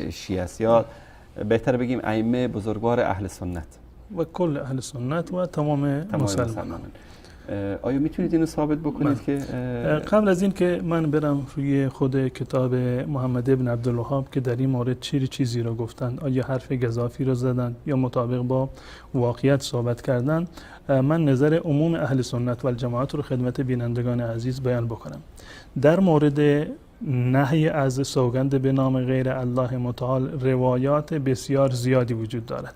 شیعه است، یا بهتر بگیم ائمه بزرگوار اهل سنت و کل اهل سنت و تمام مسلمانان. آیا میتونید اینو ثابت بکنید که قبل از این که من برم روی خود کتاب محمد ابن عبدالوهاب که در این مورد چه چیزی را گفتند، آیا حرف گزافی را زدند یا مطابق با واقعیت صحبت کردند، من نظر عموم اهل سنت و الجماعت رو خدمت بینندگان عزیز بیان بکنم. در مورد نهی از سوگند به نام غیر الله متعال روایات بسیار زیادی وجود دارد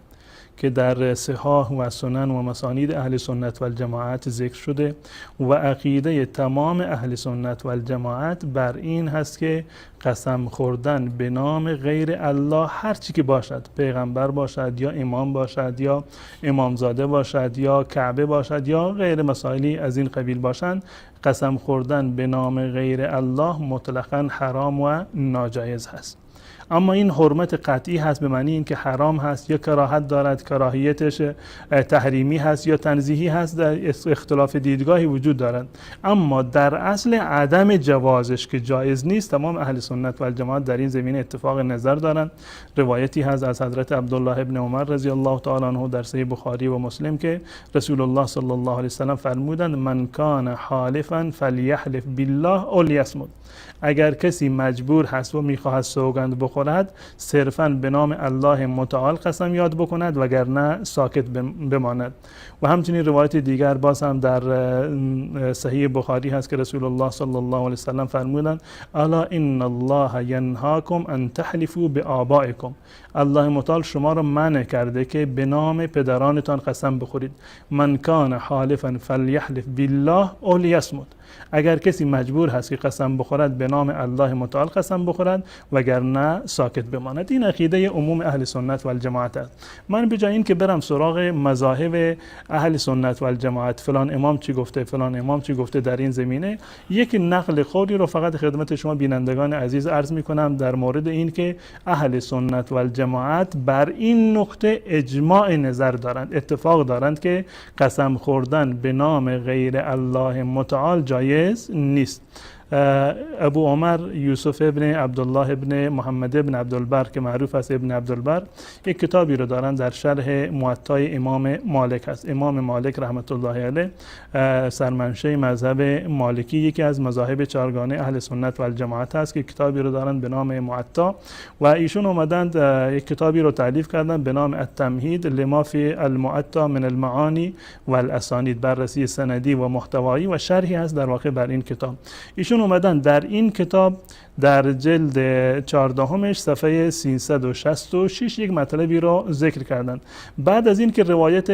که در صحاح و سنن و مسانید اهل سنت و الجماعت ذکر شده و عقیده تمام اهل سنت و الجماعت بر این هست که قسم خوردن به نام غیر الله هر چی که باشد، پیغمبر باشد یا امام باشد یا امامزاده باشد یا کعبه باشد یا غیر مسائلی از این قبیل باشند، قسم خوردن به نام غیر الله مطلقاً حرام و ناجایز هست. اما این حرمت قطعی هست به معنی اینکه حرام هست یا کراهت دارد، کراهیتش تحریمی هست یا تنزیهی هست، در اختلاف دیدگاهی وجود دارد. اما در اصل عدم جوازش که جایز نیست، تمام اهل سنت و الجماعت در این زمینه اتفاق نظر دارند. روایتی هست از حضرت عبدالله ابن عمر رضی الله تعالی عنه در صحیح بخاری و مسلم که رسول الله صلی الله علیه و سلم فرمودند من کان حالفا فلیحلف بالله او لیصمت. اگر کسی مجبور هست و میخواهد سوگند بخورد، صرفاً به نام الله متعال قسم یاد بکند وگرنه ساکت بماند. و همچنین روایت دیگر باز هم در صحیح بخاری هست که رسول الله صلی الله علیه وسلم فرمودند الا ان الله ینهاکم ان تحلفوا بآبائکم. الله متعال شما را منع کرده که به نام پدرانتان قسم بخورید. من کان حالفا فلیحلف بالله او لیصمت. اگر کسی مجبور هست که قسم بخورد، به نام الله متعال قسم بخورد وگرنه ساکت بماند. این عقیده عموم اهل سنت و الجماعت است. من به جای این که برم سراغ مذاهب اهل سنت و الجماعت، فلان امام چی گفته، فلان امام چی گفته در این زمینه، یک نقل قولی رو فقط خدمت شما بینندگان عزیز عرض میکنم در مورد این که اهل سنت و الجماعت بر این نقطه اجماع نظر دارند، اتفاق دارند که قسم خوردن به نام غیر الله متعال جایز نیست. ابو عمر یوسف ابن عبدالله ابن محمد ابن عبدالبر که معروف است ابن عبدالبر، یک کتابی رو دارن در شرح موطای امام مالک است. امام مالک رحمت الله علیه سرمنشه مذهب مالکی، یکی از مذاهب چهارگانه اهل سنت و الجماعت است که کتابی رو دارن به نام موطا و ایشون اومدند یک کتابی رو تالیف کردن به نام التمهید لما فی الموطا من المعانی و الاسانید، بررسی سندی و محتوایی و شرحی هست در واقع بر این کتاب. ایشون اومدن در این کتاب در جلد 14 صفحه 366 یک مطلبی رو ذکر کردند. بعد از این که روایت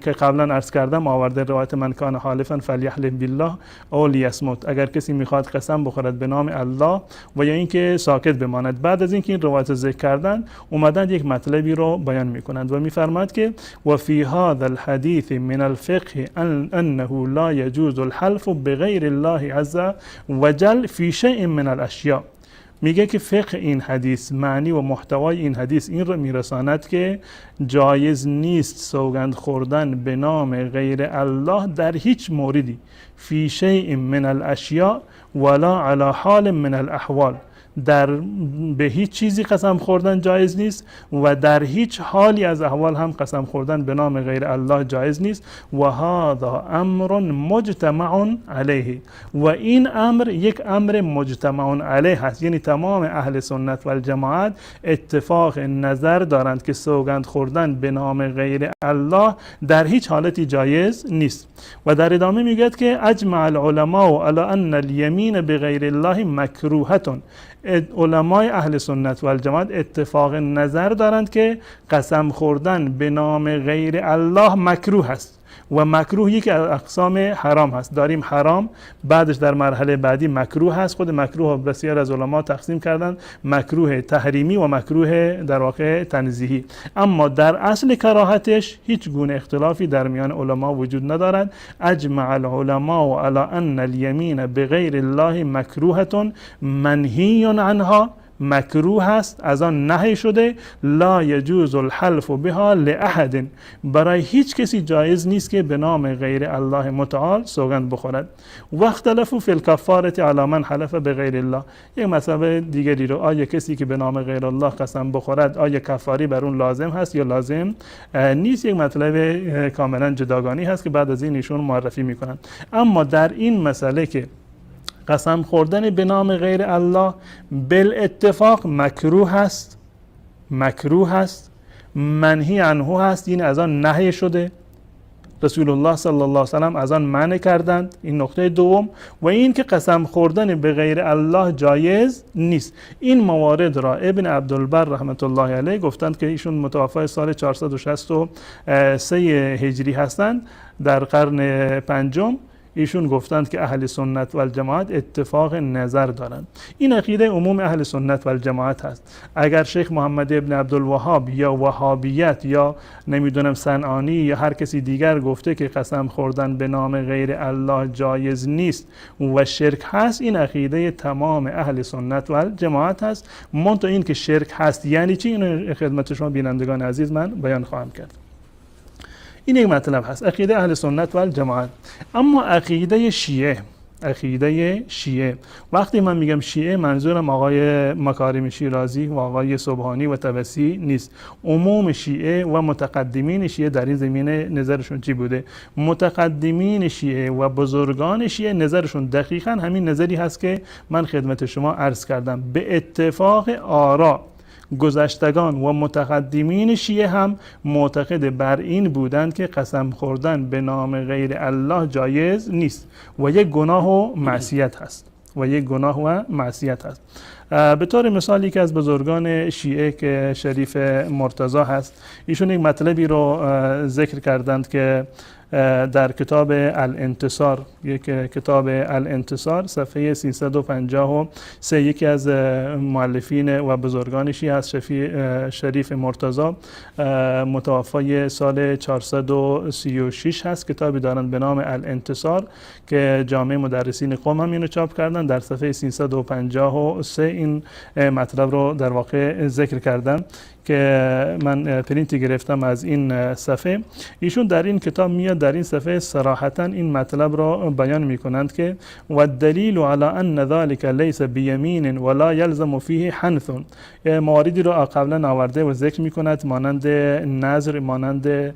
که قبلا عرض کردم آورده، روایت من کان حالفا فلیحلف بالله او لیصمت، اگر کسی میخواد قسم بخورد به نام الله و یا اینکه ساکت بماند. بعد از اینکه این روایت ذکر کردن، اومدن یک مطلبی رو بیان میکنند و میفرماد که و فی هذا الحدیث من الفقه انه لا یجوز الحلف بغیر الله عز وجل فی شیء من الاشیاء. میگه که فقه این حدیث، معنی و محتوای این حدیث این رو میرساند که جایز نیست سوگند خوردن به نام غیر الله در هیچ موردی، فی شیء من الاشیاء ولا علی حال من الاحوال، در به هیچ چیزی قسم خوردن جایز نیست و در هیچ حالی از احوال هم قسم خوردن به نام غیر الله جایز نیست. و هذا امر مجتمع علیه، و این امر یک امر مجتمع علیه هست، یعنی تمام اهل سنت و الجماعت اتفاق نظر دارند که سوگند خوردن به نام غیر الله در هیچ حالتی جایز نیست. و در ادامه میگوید که اجمع العلماء علی ان الیمین بغیر الله مکروهه. علمای اهل سنت و الجماعت اتفاق نظر دارند که قسم خوردن به نام غیر الله مکروه است و مکروه یکی از اقسام حرام هست. داریم حرام، بعدش در مرحله بعدی مکروه هست. خود مکروه بسیار از علما تقسیم کردن، مکروه تحریمی و مکروه در واقع تنزیهی. اما در اصل کراهتش هیچ گونه اختلافی در میان علما وجود ندارد. اجمع العلماء علی ان الیمین بغیر الله مکروهة منهی عنها مکروه هست، از آن نهی شده. لا یجوز الحلف بها لأحد، برای هیچ کسی جایز نیست که به نام غیر الله متعال سوگند بخورد. و اختلفوا فی الکفاره علی من حلف بغیر الله، یک مسئله دیگری رو، آیا کسی که به نام غیر الله قسم بخورد آیا کفاری بر اون لازم هست یا لازم نیست؟ یک مطلب کاملا جداگانی هست که بعد از این ایشون معرفی میکنن. اما در این مسئله که قسم خوردن به نام غیر الله بالاتفاق مکروه هست، مکروه هست، منهی عنه هست، این از آن نهی شده، رسول الله صلی الله علیه و سلم از آن منع کردند، این نقطه دوم. و این که قسم خوردن به غیر الله جایز نیست. این موارد را ابن عبدالبر رحمت الله علیه گفتند که ایشون متوفای سال 463 هجری هستند، در قرن پنجم. ایشون گفتند که اهل سنت و الجماعت اتفاق نظر دارند. این عقیده عموم اهل سنت و الجماعت هست. اگر شیخ محمد ابن عبدالوهاب یا وهابیت یا نمیدونم صنعانی یا هر کسی دیگر گفته که قسم خوردن به نام غیر الله جایز نیست و شرک هست، این عقیده تمام اهل سنت و الجماعت هست. منتها این که شرک هست یعنی چی، اینو خدمت شما بینندگان عزیز من بیان خواهم کرد. این یک مطلب هست، عقیده اهل سنت و الجماعت. اما عقیده شیعه، عقیده شیعه، وقتی من میگم شیعه منظورم آقای مکارم شیرازی و آقای سبحانی و طبسی نیست. عموم شیعه و متقدمین شیعه در این زمینه نظرشون چی بوده؟ متقدمین شیعه و بزرگان شیعه نظرشون دقیقاً همین نظری هست که من خدمت شما عرض کردم. به اتفاق آرا گذشتگان و متقدمین شیعه هم معتقد بر این بودند که قسم خوردن به نام غیر الله جایز نیست و یک گناه و معصیت هست، و یک گناه و معصیت هست. به طور مثال یکی از بزرگان شیعه که شریف مرتضی هست، ایشون یک مطلبی رو ذکر کردند که در کتاب الانتصار، یک کتاب الانتصار صفحه 353، یکی از مؤلفین و بزرگان شیعه است، شریف مرتضی، متوفای سال 436 هست. کتابی دارند به نام الانتصار که جامعه مدرسین قم هم اینو چاپ کردن. در صفحه 353 این مطلب رو در واقع ذکر کردن که من پرینتی گرفتم از این صفحه. ایشون در این کتاب میاد در این صفحه صراحتا این مطلب را بیان میکنند که و الدلیل علی ان ذلك لیس بیمین ولا یلزم فیه حنث. مواردی را قبلا آورده و ذکر میکند، مانند نذر، مانند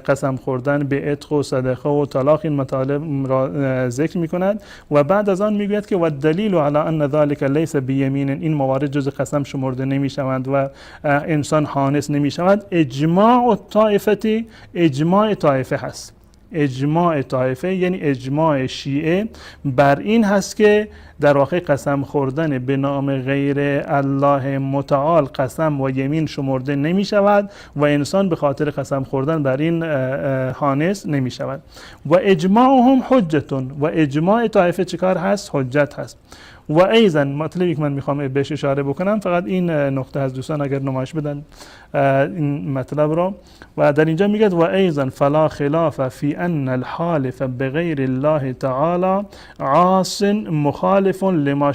قسم خوردن به عتق و صدقه و طلاق، این مطالب را ذکر میکند و بعد از آن میگوید که و الدلیل علی ان ذلك لیس بیمین، این موارد جز قسم شمرده نمیشوند و انسان حانث نمی شود. اجماع الطائفه، اجماع طایفه هست. اجماع طایفه یعنی اجماع شیعه بر این هست که در واقع قسم خوردن به نام غیر الله متعال قسم و یمین شمرده نمی شود و انسان به خاطر قسم خوردن بر این حانث نمی شود. و اجماعهم حجتون، و اجماع طایفه چیکار هست؟ حجت هست. و ایضا مطلبی که من میخوام بهش اشاره بکنم فقط این نقطه از دوستان اگر نمایش بدن این مطلب رو، و در اینجا میگه و ایضا فلا خلاف فی ان الحالف بغیر الله تعالی عاص مخالف لما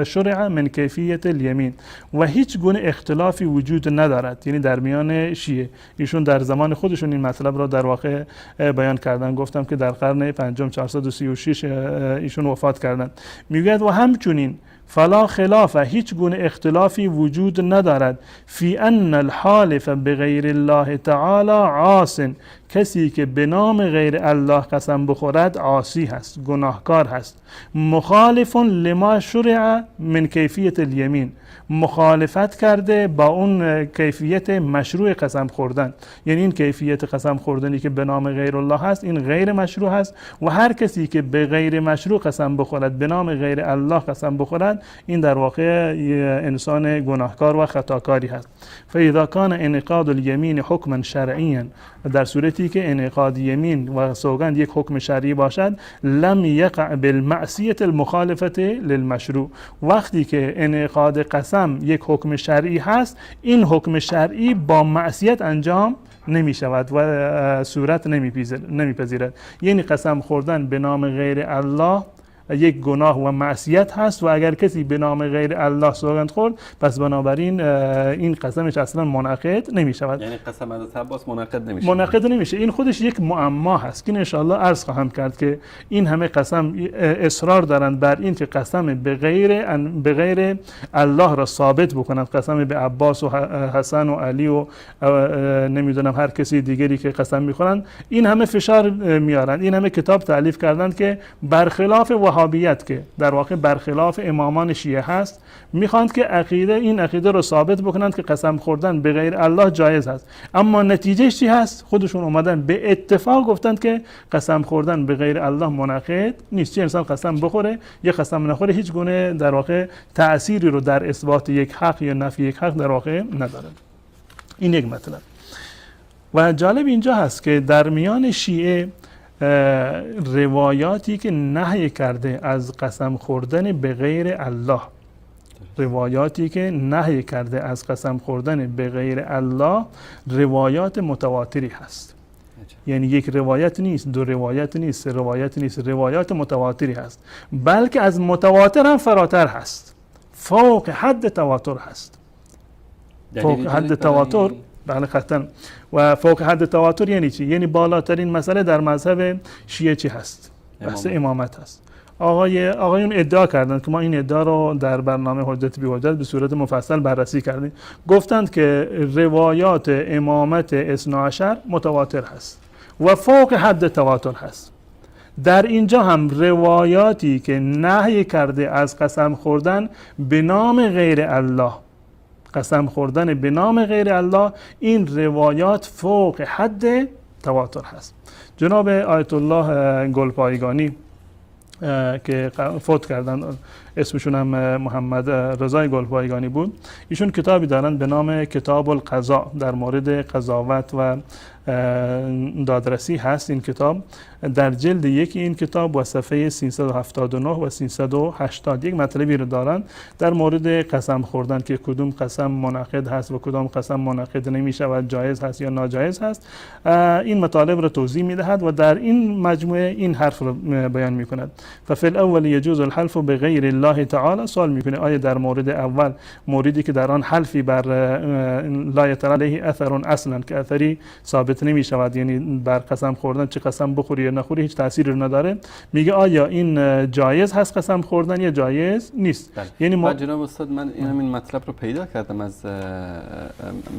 شرع من کیفیت الیمین، و هیچ گونه اختلافی وجود ندارد، یعنی در میان شیعه. ایشون در زمان خودشون این مطلب را در واقع بیان کردن. گفتم که در قرن پنجم 436 ایشون وفات کردن. میگوید و همچنین فلا خلاف، هیچ گونه اختلافی وجود ندارد، فی ان الحالف بغیر الله تعالی عاص، کسی که به نام غیر الله قسم بخورد عاصی هست، گناهکار هست، مخالف لما شرع من کیفیت الیمین، مخالفت کرده با اون کیفیت مشروع قسم خوردن، یعنی این کیفیت قسم خوردنی که به نام غیر الله هست این غیر مشروع هست و هر کسی که به غیر مشروع قسم بخورد، به نام غیر الله قسم بخورد، این در واقع انسان گناهکار و خطاکاری هست. فاذا کان انعقاد الیمین حکما شرعیا، در صورتی که انعقاد یمین و سوگند یک حکم شرعی باشد، لم یقع بالمعصیت المخالفه للمشروع، وقتی که انعقاد قسم یک حکم شرعی هست، این حکم شرعی با معصیت انجام نمی شود و صورت نمی پذیرد. یعنی قسم خوردن به نام غیر الله یک گناه و معصیت هست و اگر کسی به نام غیر الله سوگند خورد پس بنابراین این قسمش اصلا منعقد نمی شود. یعنی قسم حضرت عباس منعقد نمیشه. منعقد نمیشه. این خودش یک معما هست که ان شاء الله عرض خواهم کرد که این همه قسم اصرار دارند بر این که قسم به غیر الله را ثابت بکنند، قسم به عباس و حسن و علی و نمیدونم هر کسی دیگری که قسم میخورند، این همه فشار میارند، این همه کتاب تألیف کردند که برخلاف وهابیت که در واقع برخلاف امامان شیعه هست، میخواند که عقیده این عقیده رو ثابت بکنند که قسم خوردن به غیر الله جایز هست. اما نتیجه چی هست؟ خودشون اومدن به اتفاق گفتند که قسم خوردن به غیر الله منعقد نیست. چه انسان قسم بخوره یا قسم نخوره هیچ گونه در واقع تأثیری رو در اثبات یک حق یا نفی یک حق در واقع نداره. این یک مطلب. و جالب اینجا هست که در میان شیعه روایاتی که نهی کرده از قسم خوردن به غیر الله، روایاتی که نهی کرده از قسم خوردن به غیر الله، روایات متواتری هست. یعنی یک روایت نیست، دو روایت نیست، سه روایت نیست، روایات متواتری هست، بلکه از متواتر هم فراتر هست، فوق حد تواتر هست. فوق حد تواتر، بله قطعا. و فوق حد تواتر یعنی چی؟ یعنی بالاترین مسئله در مذهب شیعه چی هست؟ بحث امامت هست. آقایون ادعا کردند که ما این ادعا رو در برنامه حجت بی حجت به صورت مفصل بررسی کردیم، گفتند که روایات امامت اثنی عشر متواتر هست و فوق حد تواتر هست. در اینجا هم روایاتی که نهی کرده از قسم خوردن به نام غیر الله، قسم خوردن به نام غیر الله، این روایات فوق حد تواتر هست. جناب آیت الله گلپایگانی که فوت کردن، اسمشون هم محمد رضای گلپایگانی بود، ایشون کتابی دارن به نام کتاب القضاء، در مورد قضاوت و دادرسی هست این کتاب. در جلد یک این کتاب و صفحه 379 و 380 یک مطلبی رو دارن در مورد قسم خوردن که کدوم قسم منعقد هست و کدام قسم منعقد نمی شود، جایز هست یا ناجایز هست. این مطالب رو توضیح می دهد و در این مجموعه این حرف رو بیان می کند. ففی الاول یجوز الحلف بغیر الله تعالی. سوال میکنه آیا در مورد اول، موردی که در آن حلفی بر لا یتر علیه اثر اصلا، که اثری ثابت نمی شود، یعنی بر قسم خوردن چه قسم بخوری یا نخوری هیچ تأثیری رو نداره، میگه آیا این جایز هست قسم خوردن یا جایز نیست؟ بله. یعنی ما جناب استاد من این مطلب رو پیدا کردم از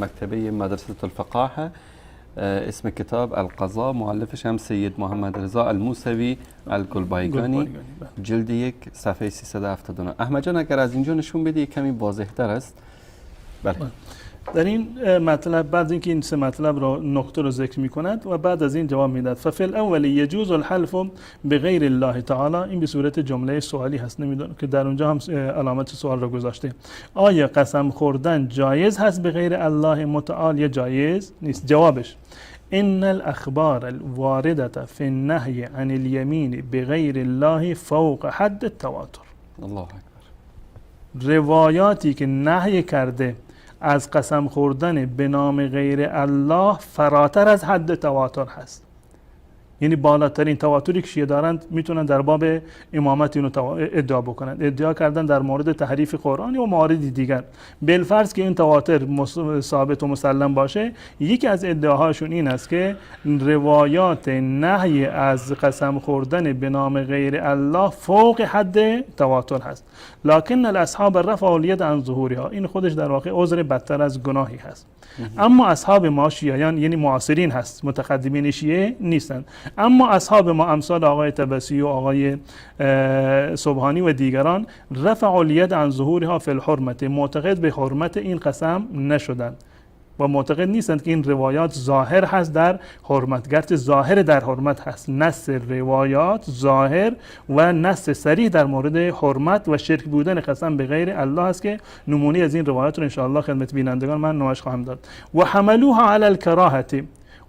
مکتبه مدرسه الفقاهه، اسم کتاب القضاء، مؤلفش هم سید محمد رضا الموسوی الگلبایگانی، جلد 1 صفحه 379. احمد جان اگر از اینجا نشون بدی کمی واضح تر است. بله. در این مطلب بعد اینکه این سه مطلب رو نقطه رو ذکر می‌کند و بعد از این جواب میداد. ففی الاول یجوز الحلف بغیر الله تعالی، این به صورت جمله سوالی هست، نمیدونم که در اونجا هم علامت سوال رو گذاشته. آیا قسم خوردن جایز هست به غیر الله متعال یا جایز نیست؟ جوابش ان الاخبار الوارده فی النهی عن الیمین بغیر الله فوق حد التواتر. الله اکبر. روایاتی که نهی کرده از قسم خوردن به نام غیر الله فراتر از حد تواتر هست. یعنی بالاترین تواتری که شیعه دارند میتونن در باب امامت اینو ادعا بکنند، ادعا کردن در مورد تحریف قرآن و موارد دیگر. بالفرض که این تواتر ثابت و مسلم باشه، یکی از ادعاهاشون این است که روایات نهی از قسم خوردن به نام غیر الله فوق حد تواتر هست. لکن الاصحاب رفعوا الید عن ظهورها، این خودش در واقع عذر بدتر از گناهی هست. اما اصحاب ما شیعیان، یعنی معاصرین هست، متقدمین شیعه نیستند، اما اصحاب ما امثال آقای طبسی و آقای سبحانی و دیگران رفعوا الید عن ظهورها فی الحرمت، معتقد به حرمت این قسم نشدند و معتقد نیستند که این روایات ظاهر هست در حرمت، گرچه ظاهر در حرمت هست. نص روایات ظاهر و نص صریح در مورد حرمت و شرک بودن قسم به غیر الله است که نمونه از این روایات رو انشاءالله خدمت بینندگان من نمایش خواهم داد. و حملوها علی الکراهه،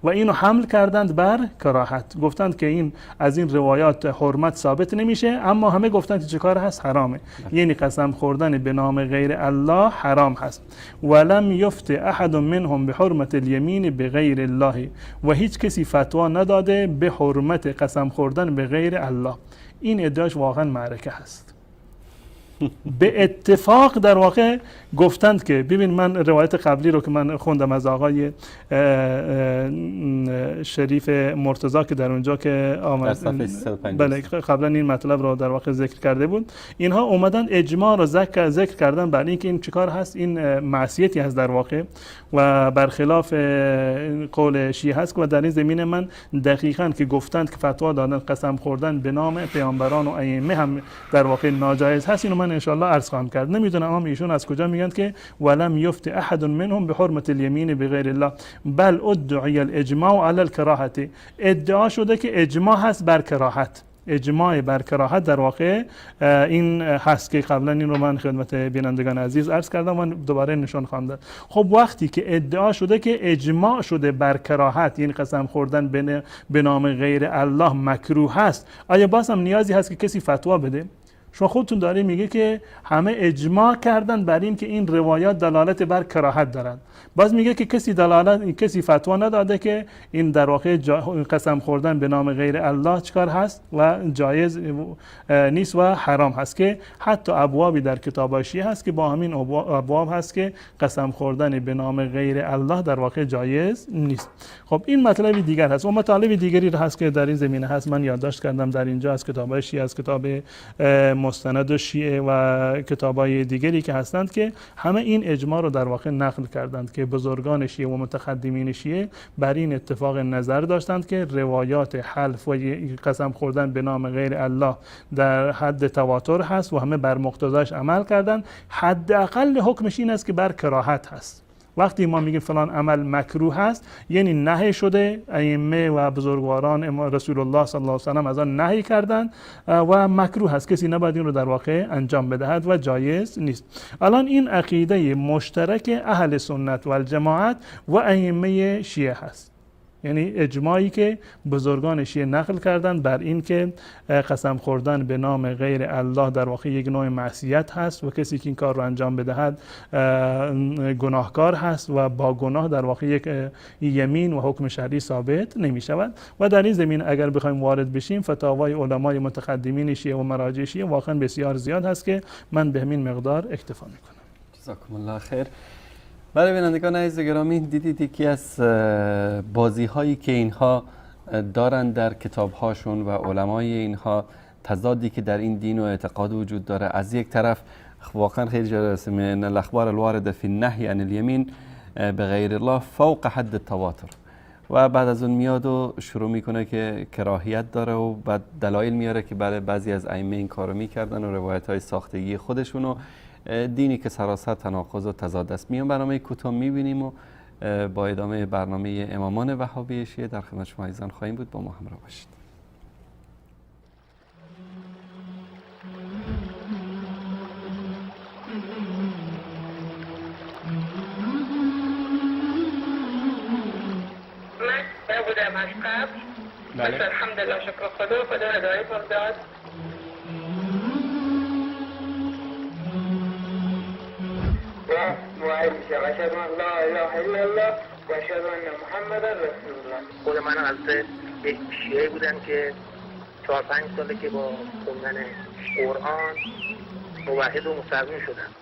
و اینو حمل کردند بر کراهت. گفتند که این از این روایات حرمت ثابت نمیشه، اما همه گفتند که چه کار هست؟ حرامه. یعنی قسم خوردن به نام غیر الله حرام هست. ولم یفت احد منهم بحرمت الیمین بغیر الله، و هیچ کسی فتوا نداده به حرمت قسم خوردن به غیر الله. این ادعاش واقعا معرکه هست. به اتفاق در واقع گفتند که ببین، من روایت قبلی رو که من خوندم از آقای شریف مرتضی که در اونجا که آمد، بله قبلا این مطلب رو در واقع ذکر کرده بود، اینها اومدن اجماع رو ذکر کردن بر اینکه این چیکار هست، این معصیتی هست در واقع و برخلاف قول شیعه هست. و در این زمینه من دقیقاً که گفتند که فتوا دادن قسم خوردن به نام پیامبران و ائمه هم در واقع ناجایز هست، اینو من انشاءالله عرض خواهم کرد. نمیدونم هم ایشون از کجا میگن که ولم یفت احد منهم بحرمت الیمین بغیر الله بل ادعی الاجماع علی الکراهه. ادعا شده که اجماع هست بر کراهت، اجماع بر کراهت در واقع این هست که قبلا این رو من خدمت بینندگان عزیز عرض کردم و دوباره نشان خواهم داد. خب وقتی که ادعا شده که اجماع شده بر کراهت، یعنی قسم خوردن به نام غیر الله مکروه هست، آیا باز هم نیازی هست که کسی فتوا بده؟ شما خودتون داری میگه که همه اجماع کردن بر این که این روایات دلالت بر کراهت دارند. باز میگه که کسی فتوا نداده که این در واقع قسم خوردن به نام غیر الله چیکار هست و جایز نیست و حرام هست، که حتی ابوابی در کتاب شیعه هست که با همین ابواب هست که قسم خوردن به نام غیر الله در واقع جایز نیست. خب این مطلب دیگر هست و مطالب دیگری هست که در این زمینه هست. من یادداشت کردم در اینجا از کتاب شیعه، از کتاب مستند شیعه و کتاب‌های دیگری که هستند که همه این اجماع رو در واقع نقل کردند که بزرگان شیعه و متقدمین شیعه بر این اتفاق نظر داشتند که روایات حلف و قسم خوردن به نام غیر الله در حد تواتر هست و همه بر مقتضاش عمل کردند. حداقل حکمش این است که بر کراهت هست. وقتی ما میگیم فلان عمل مکروه هست، یعنی نهی شده، ائمه و بزرگواران رسول الله صلی الله علیه و سلم از آن نهی کردند و مکروه هست، کسی نباید این رو در واقع انجام بدهد و جایز نیست. الان این عقیده مشترک اهل سنت و الجماعت و ائمه شیعه هست، یعنی اجماعی که بزرگان شیعه نقل کردند بر این که قسم خوردن به نام غیر الله در واقع یک نوع معصیت هست و کسی که این کار رو انجام بدهد گناهکار هست و با گناه در واقع یک یمین و حکم شرعی ثابت نمی شود. و در این زمین اگر بخوایم وارد بشیم، فتاوای علمای متقدمین شیعه و مراجع شیعه واقعا بسیار زیاد هست که من به همین مقدار اکتفا میکنم. جزاکم الله خیر. برای بینندگان عزیز گرامی، دیدید یکی از بازی هایی که اینها دارن در کتاب هاشون و علمای اینها، تضادی که در این دین و اعتقاد وجود داره. از یک طرف واقعا خیلی جالب است، من الاخبار الوارده فی النهی عن الیمین بغیر الله فوق حد التواتر، و بعد از اون میاد و شروع میکنه که کراهیت داره و بعد دلایل میاره که بله بعضی از ائمه این کارو میکردن و روایت های ساختگی خودشونو، دینی که سراسر تناقض و تضاد است. میان برنامه کوتاه میبینیم و با ادامه برنامه امامان وهابی شیعه در خدمت شما عزیزان خواهیم بود. با ما همراه باشید. من بودم از قبل، بله. الحمدلله شکر خدا، خدا هدایت داد. و موحد میشم، اشهد ان لا اله الا الله و اشهد ان محمدا رسول الله. خود من از یک شیعه بودم که 4-5 ساله که با خوندن قرآن موحد و مسلمان شدم.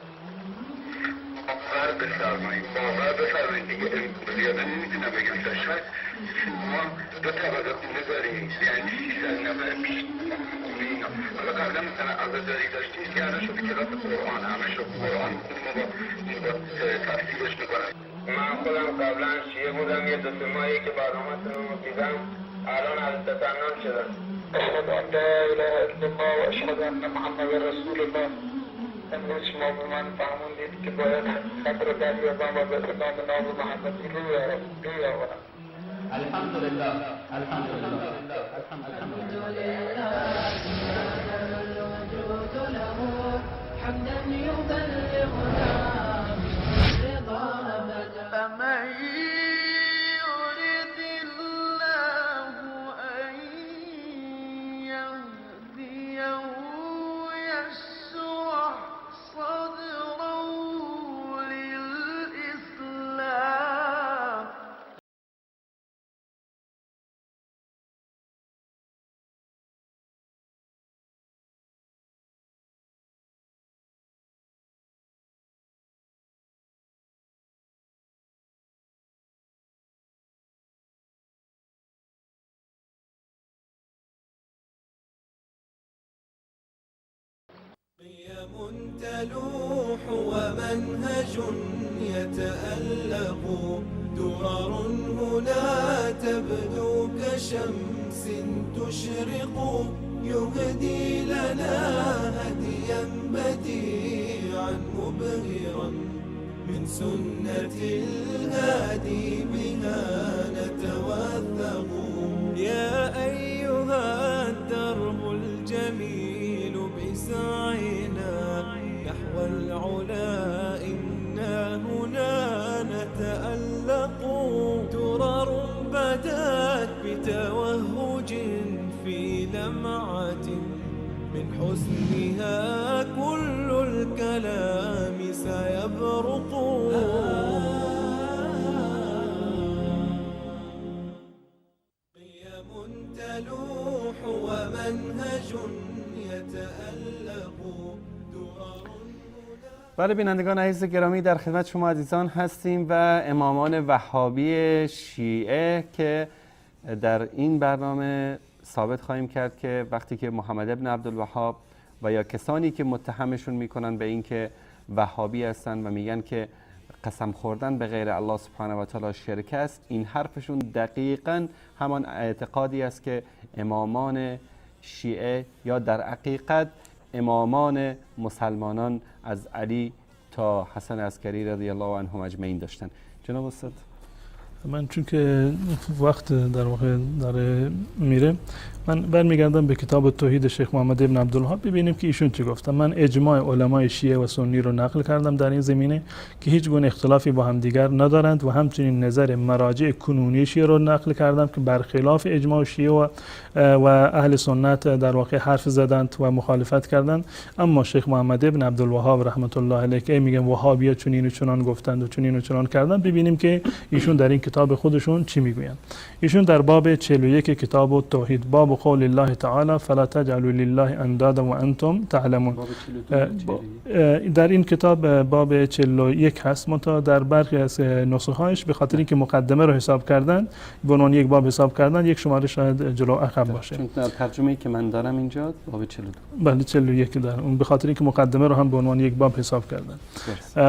باور بفرمایید، باور بفرمایید دیگه زیاده نمیتونم بگم. شاید ما دو طبقه خونه داریم، یعنی 600 نفر پیش خونه اینا. حالا قبلا مثلا عزاداری داشتیم که الان شده کلاس قرآن، همه شد قرآن میخونیم و با تفسیرش میکنن. من خودم قبلا شیعه بودم، یه 2-3 ماهی که برنامه‌تون رو دیدم الان از تسنن شدم. اشهد ان لا اله الا الله و اشهد ان محمد رسول الله. امروز شما به من فهموندید که باید حقیقت رو دریابم و به نام نام محمدی روی آورم. الحمدلله، الحمدلله، الحمدلله. الوجود له حمدا يبلغنا رضا أبدا. فمن يرد الله تلوح ومنهج يتألق درر هنا تبدو كشمس تشرق يهدي لنا هديا بديعا مبهرا من سنة الهادي بها نتوثق. يا أيها الدرب الجميل بسعينا نحو العلا إنا هنا نتألق. درر بدت بتوهج في لمعة من حسنها كل الكلام سيبرق. قيم تلوح ومنهج يتألق. بله بینندگان عزیز گرامی، در خدمت شما عزیزان هستیم و امامان وهابی شیعه که در این برنامه ثابت خواهیم کرد که وقتی که محمد ابن عبدالوهاب و یا کسانی که متهمشون میکنن به اینکه وهابی هستن و میگن که قسم خوردن به غیر الله سبحانه و تعالی شرک است، این حرفشون دقیقاً همان اعتقادی است که امامان شیعه یا در حقیقت امامان مسلمانان از علی تا حسن عسکری رضی الله عنهم اجمعین داشتن. جناب استاد، من چون که وقت در واقع داره میره، من برمیگردم به کتاب توحید شیخ محمد ابن عبدالوهاب، ببینیم که ایشون چی گفتن. من اجماع علمای شیعه و سنی رو نقل کردم در این زمینه که هیچ گونه اختلافی با هم دیگر ندارند و همچنین نظر مراجع کنونی شیعه رو نقل کردم که برخلاف اجماع شیعه و اهل سنت در واقع حرف زدند و مخالفت کردند. اما شیخ محمد ابن عبدالوهاب رحمت الله علیه که میگن وهابی‌ها چنین و چنان گفتند و چنین و چنان کردند، ببینیم که ایشون در این کتاب خودشون چی میگویند. ایشون در باب 41 کتاب التوحید، باب قول الله تعالی فلا تجعلوا لله اندادا و انتم تعلمون. در این کتاب باب 41 هست، منتها در برخی از نسخه هایش به خاطر اینکه مقدمه رو حساب کردن به عنوان یک باب حساب کردن، یک شماره شاید جلو عقب باشه. چون در ترجمه‌ای که من دارم اینجا باب 42، بله 41 دارم، اون به خاطر اینکه مقدمه رو هم به عنوان یک باب حساب کردن.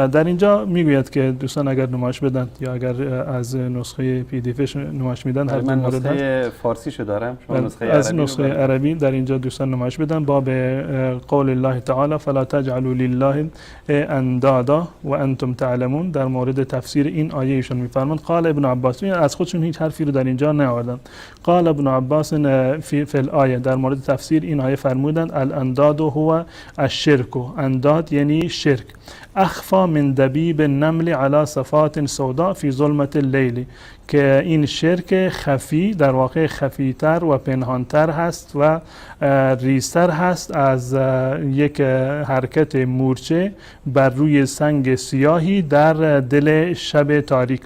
در اینجا میگوید که دوستان اگر نمایش بدن یا اگر از نسخه PDF نمایش میدن، هر من نسخه فارسیشو دارم، شما نسخه از نسخه عربی در اینجا دوستان نمایش بدن. باب قول الله تعالی فلا تجعلوا لله اندادا و انتم تعلمون، در مورد تفسیر این آیه ایشون میفرمایند قال ابن عباس، از خودشون هیچ حرفی رو در اینجا نیاوردن. قال ابن عباس فی الآیه، در مورد تفسیر این آیه فرمودند الانداد هو الشرک، انداد یعنی شرک. اخفا من دبیب النمل علی صفات سوداء فی ظلمة اللیل، که این شرک خفی در واقع خفی‌تر و پنهانتر هست و ریزتر هست از یک حرکت مورچه بر روی سنگ سیاهی در دل شب تاریک.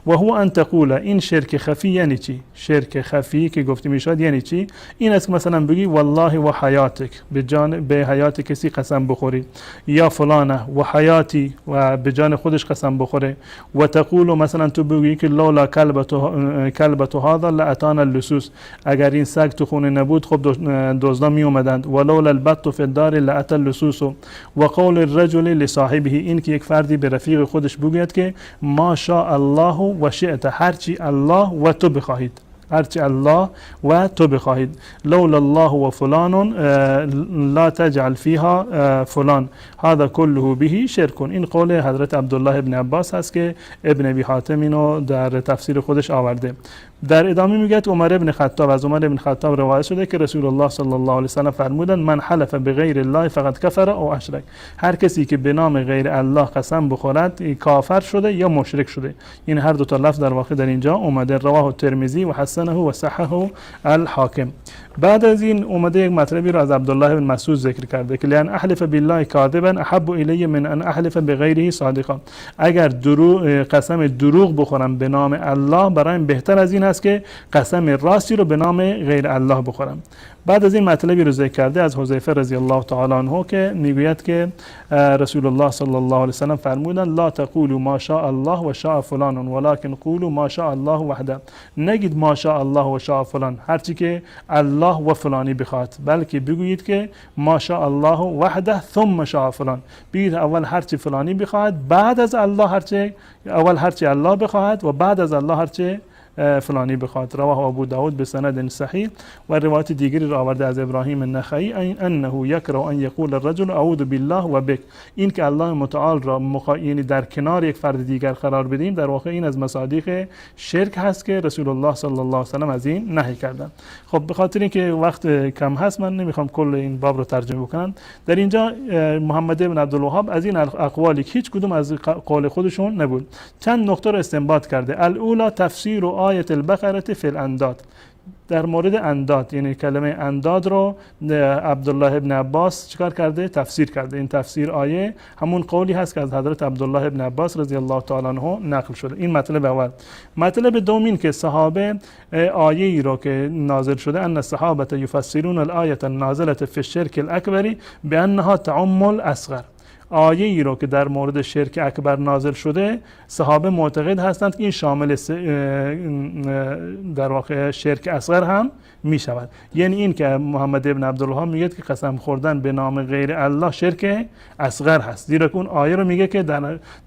و هو ان تقول، این شرک خفی یعنی چی؟ شرک خفی که گفته میشد یعنی چی؟ این است که مثلا بگی والله و حیاتک، به جان به حیات کسی قسم بخوری، یا فلانه و حیاتی و به جان خودش قسم بخوره. و تقول مثلا تو بگی که لولا کلبت هذا لاتانا اللصوص، اگر این سگ تو خونه نبود خب دزدا می اومدند. و لولا البط فی الدار لاتى اللصوص. و قول الرجل لصاحبه، این که یک فردی به رفیق خودش بگوید که ما شاء الله و شئت، هرچی الله و تو بخواهید، هرچی الله و تو بخواهید. لولا الله و فلان لا تجعل فيها فلان هذا كله به شرک. این قول حضرت عبدالله ابن عباس هست که ابن ابی حاتم اینو در تفسیر خودش آورده. در ادامه میگه عمر ابن خطاب، از عمر ابن خطاب روایت شده که رسول الله صلی الله علیه و سلم فرمودند من حلف بغیر الله فقد کفر او اشرک، هر کسی که به نام غیر الله قسم بخورد کافر شده یا مشرک شده. این هر دو تا لفظ در واقع در اینجا اومده. رواه الترمذی و حسنه و صححه الحاکم. بعد از این اومده یک مطلبی رو از عبدالله بن مسعود ذکر کرده که لئن احلف بالله کاذبا احب الی من ان احلف بغیره صادقا، اگر قسم دروغ بخورم به نام الله برایم بهتر از این است که قسم راستی رو به نام غیر الله بخورم. بعد از این مطلبی رو ذکر کرده از حذیفه رضی الله تعالی عنه که میگوید که رسول الله صلی الله علیه و سلم فرمودند لا تقولوا ما شاء الله و شاء فلان ولكن قولوا ما شاء الله وحده، نگید ما شاء الله و شاء فلان، هرچی که الله الله و فلانی بخواد، بلکه بگویید که ما شاء الله وحده ثم شاء فلان. بگید اول هرچی فلانی بخواهد، بعد از الله هرچی، اول هرچی الله بخواهد و بعد از الله هرچی فلانی بخواد. رواه ابو داود به سند صحیح. و روایت دیگری را آورده از ابراهیم النخعی انه یکره ان یقول الرجل اعوذ بالله و بک. این که الله متعال را یعنی در کنار یک فرد دیگر قرار بدیم، در واقع این از مصادیق شرک هست که رسول الله صلی الله علیه و سلم از این نهی کردن. خب به خاطر اینکه وقت کم هست من نمیخوام کل این باب رو ترجمه بکنم. در اینجا محمد بن عبدالوهاب از این اقوالی که هیچ کدوم از قول خودشون نبود چند نقطه رو استنباط کرده. الاولی تفسیر آیت البقره فی الانداد. در مورد انداد، یعنی کلمه انداد رو عبدالله ابن عباس چیکار کرده؟ تفسیر کرده. این تفسیر آیه همون قولی هست که از حضرت عبدالله ابن عباس رضی الله تعالی عنه نقل شده. این مطلب اول. مطلب دوم این که صحابه آیه ای رو که نازل شده، ان الصحابه یفسرون الآیه النازله فی الشرک الاکبر بانها تعم الاصغر. آیه ای رو که در مورد شرک اکبر نازل شده، صحابه معتقد هستند که این شامل در واقع شرک اصغر هم می شود. یعنی این که محمد ابن عبدالوهاب میگه که قسم خوردن به نام غیر الله شرک اصغر هست، زیرا که اون آیه رو میگه که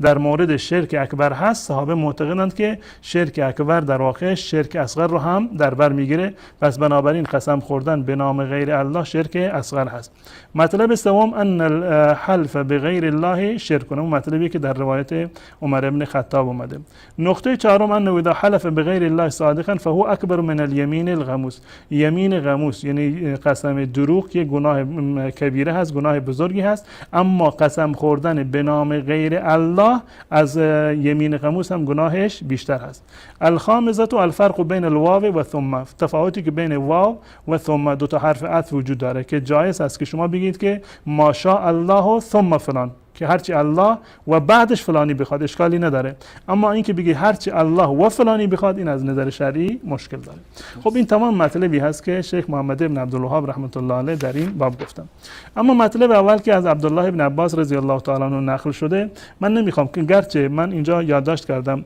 در مورد شرک اکبر هست. صحابه معتقدند که شرک اکبر در واقع شرک اصغر رو هم در بر میگیره، پس بنابراین قسم خوردن به نام غیر الله شرک اصغر هست. مطلب سوم ان الحلف بغیر الله شرک، اون مطلبی که در روایت عمر ابن خطاب اومده. نقطه چهارم انه اذا حلف بغیر الله صادقا فهو اکبر من الیمین الغموس. یمین غموس یعنی قسم دروغ که گناه کبیره هست، گناه بزرگی هست، اما قسم خوردن به نام غیر الله از یمین غموس هم گناهش بیشتر هست. الخامسه الفرق بین الواو و ثم، تفاوتی که بین واو و ثم دو تا حرف عطف وجود داره که جایز است که شما بگید که ما شاء الله ثم فلان، که هرچی الله و بعدش فلانی بخواد اشکالی نداره، اما اینکه بگی هرچی الله و فلانی بخواد این از نظر شرعی مشکل داره. خب این تمام مطلبی هست که شیخ محمد ابن عبدالوهاب رحمت الله علیه در این باب گفتم. اما مطلب اول که از عبدالله ابن عباس رضی الله تعالی عنه نقل شده، من نمیخوام که گرچه من اینجا یادداشت کردم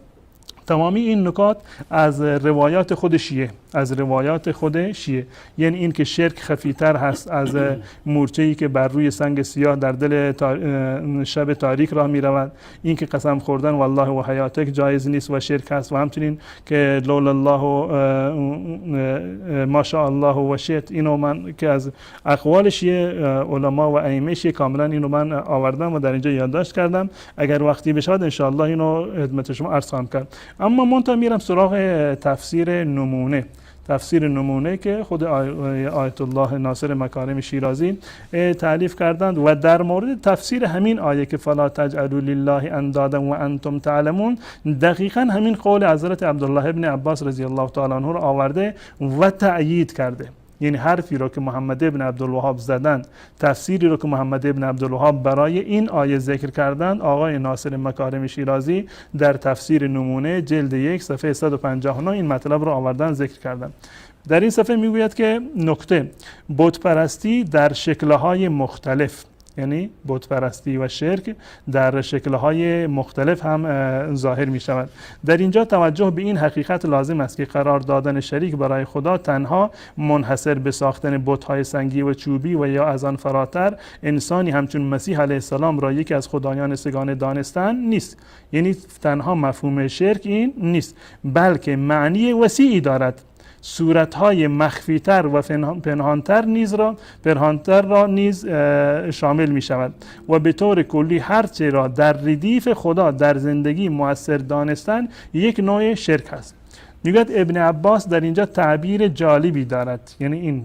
تمامی این نکات از روایات خود شیعه، از روایات خود شیعه، یعنی این که شرک خفی‌تر هست از مورچه‌ای که بر روی سنگ سیاه در دل شب تاریک راه می‌رود، این که قسم خوردن والله و حیاتک جایز نیست و شرک هست، و همچنین که لولا الله ما شاء الله و شئت، اینو من که از اقوال شیعه علما و ائمه شیعه کاملا اینو من آوردم و در اینجا یادداشت کردم. اگر وقتی بشود ان شاء الله اینو خدمت شما عرض خواهم کرد. اما من تا میرم سراغ تفسیر نمونه، تفسیر نمونه که خود آیت الله ناصر مکارم شیرازی تألیف کردند و در مورد تفسیر همین آیه که فلا تجعلوا لله اندادا و انتم تعلمون، دقیقاً همین قول حضرت عبدالله ابن عباس رضی الله تعالی عنه را آورده و تأیید کرده. یعنی حرفی رو که محمد ابن عبدالوهاب زدند، تفسیری رو که محمد ابن عبدالوهاب برای این آیه ذکر کردند، آقای ناصر مکارم شیرازی در تفسیر نمونه جلد 1 صفحه 159 این مطلب رو آوردن ذکر کردند. در این صفحه میگوید که نکته بت پرستی در شکل‌های مختلف، یعنی بت پرستی و شرک در شکل‌های مختلف هم ظاهر می شود. در اینجا توجه به این حقیقت لازم است که قرار دادن شریک برای خدا تنها منحصر به ساختن بت‌های سنگی و چوبی و یا از آن فراتر انسانی همچون مسیح علیه السلام را یکی از خدایان سگانه دانستن نیست. یعنی تنها مفهوم شرک این نیست، بلکه معنی وسیعی دارد. صورت‌های مخفی‌تر و پنهان‌تر را نیز شامل می‌شود و به طور کلی هرچه را در ردیف خدا در زندگی مؤثر دانستن یک نوع شرک است. میگوید ابن عباس در اینجا تعبیر جالبی دارد، یعنی این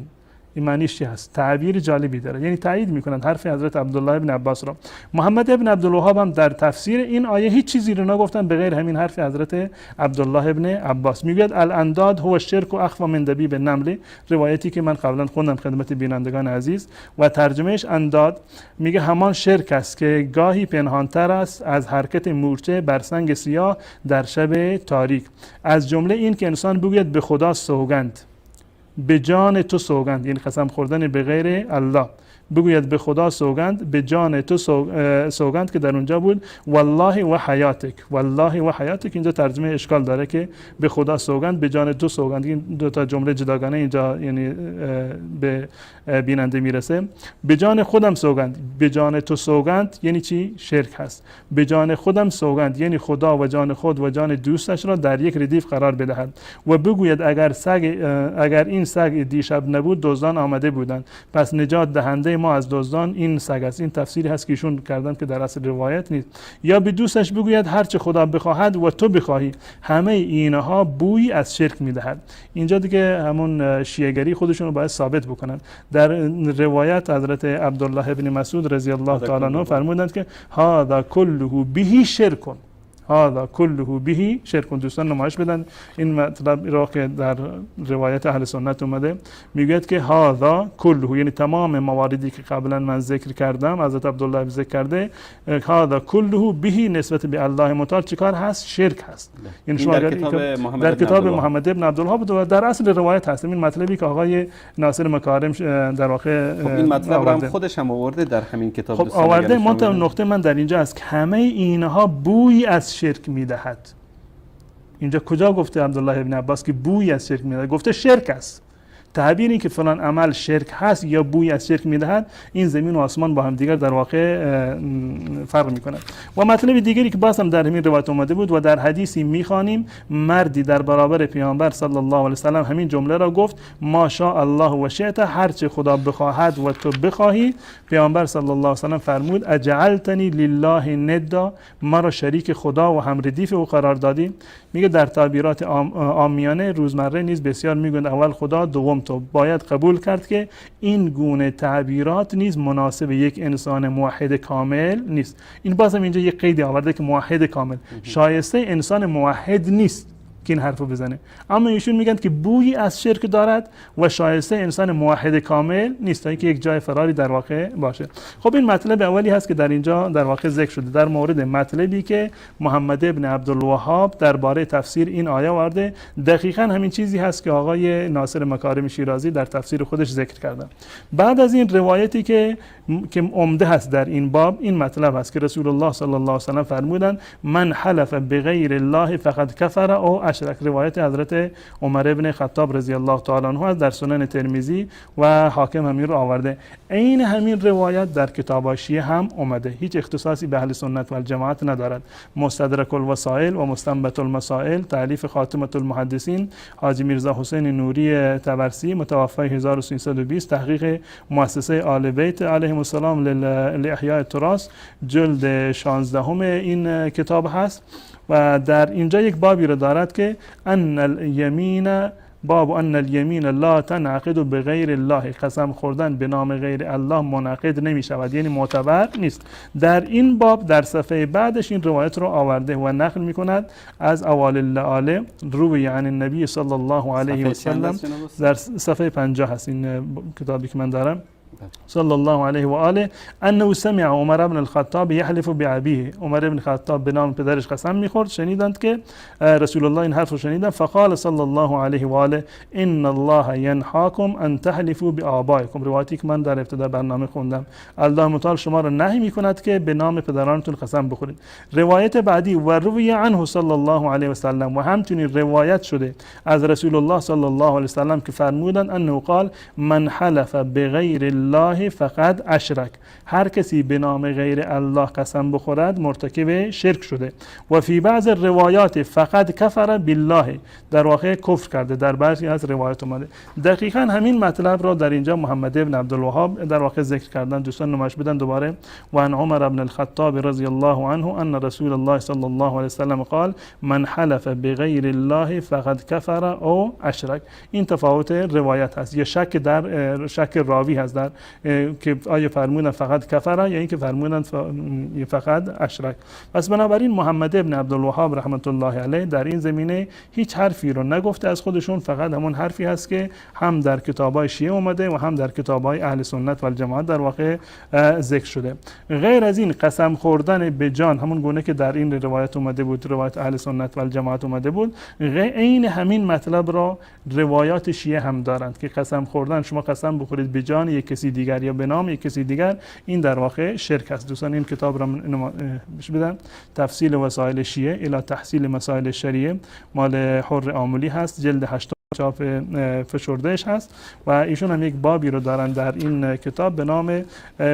معنیش چی هست؟ تعبیر جالبی داره، یعنی تایید میکنند حرف حضرت عبدالله ابن عباس را. محمد ابن عبدالوهاب هم در تفسیر این آیه هیچ چیزی رو نگفتن به غیر همین حرف حضرت عبدالله ابن عباس. میگوید الانداد هو الشرک و اخفى من دبیب النمل، روایتی که من قبلا خوندم خدمت بینندگان عزیز و ترجمهش انداد، میگه همان شرک است که گاهی پنهانتر است از حرکت مورچه بر سنگ سیاه در شب تاریک، از جمله این که انسان بگوید به خدا سوگند، به جان تو سوگند، یعنی قسم خوردن به غیر الله، بگوید به خدا سوگند، به جان تو سوگند که در اونجا بود، والله و حیاتک. والله و حیاتک اینجا ترجمه اشکال داره که به خدا سوگند، به جان تو سوگند، این دو تا جمله جداگانه اینجا یعنی به بیننده میرسه. به جان خودم سوگند، به جان تو سوگند یعنی چی؟ شرک هست. به جان خودم سوگند یعنی خدا و جان خود و جان دوستش را در یک ردیف قرار بدهد و بگوید اگر این سگ دیشب نبود دزدان آمده بودند، پس نجات دهنده ما از دزدان این سگ است. این تفسیری هست که ایشون کردن که در اصل روایت نیست. یا به دوستش بگوید هرچه خدا بخواهد و تو بخواهی، همه اینها بوی از شرک میدهد. اینجا دیگه همون شیعه‌گری خودشون رو باید ثابت بکنن. در روایت حضرت عبدالله ابن مسعود رضی الله تعالی عنه فرمودند که هذا كله به شرک، هذا كله به شرک. دوستان نمایش بدن این مطلب را که در روایت اهل سنت اومده، میگوید که هذا كله یعنی تمام مواردی که قبلا من ذکر کردم، حضرت عبدالله ذکر کرده، هذا كله به نسبت به الله متعال چیکار هست؟ شرک هست. یعنی شما در کتاب محمد ابن عبدالوهاب بود و در اصل روایت هست. این مطلبی که آقای ناصر مکارم در واقع خب این مطلب را هم خودش هم آورده در همین کتاب. خب آورده. منتها نقطه من در اینجا است که همه اینها بوی از شرک میدهد. اینجا کجا گفته عبدالله ابن عباس که بوی از شرک میدهد؟ گفته شرک است. تعبیر این که فلان عمل شرک هست یا بوی از شرک میدهد، این زمین و آسمان با هم دیگر در واقع فرق میکند. و مطلب دیگری که باز هم در همین روایت اومده بود و در حدیثی میخوانیم، مردی در برابر پیامبر صلی الله علیه و سلم همین جمله را گفت، ما شاء الله و شئت، هرچه خدا بخواهد و تو بخواهی. پیامبر صلی الله علیه و سلم فرمود اجعلتنی لله ندا، مرا شریک خدا و هم ردیف او قرار دادی. میگه در تعبیرات عامیانه روزمره نیز بسیار میگویند اول خدا دوم تو. باید قبول کرد که این گونه تعبیرات نیز مناسب یک انسان موحد کامل نیست. این بازم اینجا یک قیدی آورده که موحد کامل شایسته انسان موحد نیست که این حرفو بزنه، اما ایشون میگن که بویی از شرک دارد و شایسته انسان موحد کامل نیست تا اینکه یک جای فراری در واقع باشه. خب این مطلب اولی هست که در اینجا در واقع ذکر شده در مورد مطلبی که محمد ابن عبدالوهاب درباره تفسیر این آیه آورده. دقیقاً همین چیزی هست که آقای ناصر مکارم شیرازی در تفسیر خودش ذکر کرده. بعد از این روایتی که عمده هست در این باب، این مطلب هست که رسول الله صلی الله علیه و سلم فرمودند من حلف بغیر الله فقد کفر او اشرک. روایت حضرت عمر ابن خطاب رضی الله تعالی عنه در سنن ترمذی و حاکم همین رو آورده. عین همین روایت در کتاب شیعه هم اومده، هیچ اختصاصی به اهل سنت و الجماعت ندارد. مستدرک الوسائل و مستنبط المسائل تالیف خاتمه المحدثین حاجی میرزا حسین نوری طبرسی متوفی 1320، تحقیق مؤسسه آل بیت علیهم السلام لاحیاء التراث، جلد 16 این کتاب هست و در اینجا یک بابی رو دارد که ان الیمین، باب ان الیمین لا تنعقد بغیر الله، قسم خوردن به نام غیر الله منعقد نمی شود، یعنی معتبر نیست. در این باب در صفحه بعدش این روایت رو آورده و نقل می کند از اوال اللعاله روی عن النبی صلی الله علیه و سلم، در صفحه 50 هست این کتابی که من دارم، صلی الله علیه و آله انه سمع عمر بن الخطاب یحلف بعبیه، عمر بن خطاب به نام پدرش قسم میخورد، شنیدند که رسول الله این حرف رو شنیدند، فقال صلی الله علیه و آله ان الله ینهاکم ان تحلفوا بآبائکم. روایتی که من در ابتدا برنامه خوندم، الله متعال شما رو نهی میکند که به نام پدرانتون قسم بخورید. روایت بعدی و روی عنه صلی الله علیه و سلم، و همچنین روایت شده از رسول الله صلی الله علیه و سلم که فرمودند انه قال من حلف بغیر الله فقد اشرک، هر کسی به نام غیر الله قسم بخورد مرتکب شرک شده. و فی بعض الروایات فقد کفر بالله، در واقع کفر کرده، در بعضی از روایات اومده. دقیقاً همین مطلب را در اینجا محمد ابن عبدالوهاب در واقع ذکر کردن. دوستان نمایش بدن دوباره. و عن عمر بن الخطاب رضی الله عنه ان رسول الله صلی الله علیه وسلم قال من حلف بغیر الله فقد کفر او اشرک. این تفاوت روایت هست، یا شک در شک راوی هست در که آیا فرمودن فقط کفره یا اینکه فرمودن فقط اشرک. پس بنابراین محمد ابن عبدالوهاب رحمت الله علیه در این زمینه هیچ حرفی رو نگفته از خودشون، فقط همون حرفی هست که هم در کتابای شیعه اومده و هم در کتابای اهل سنت و الجماعت در واقع ذکر شده. غیر از این قسم خوردن به جان، همون گونه که در این روایت اومده بود، روایت اهل سنت و الجماعت اومده بود، عین همین مطلب را روایات شیعه هم دارند که قسم خوردن، شما قسم بخورید به جان یک کسی دیگر یا به نام یک کسی دیگر، این در واقع شرک است. دوستان این کتاب را بدم، تفصیل وسایل شیعه الی تحصیل مسائل شریعه، مال حر آملی هست، جلد 8 چاپ فشردهش هست و ایشون هم یک بابی رو دارن در این کتاب به نام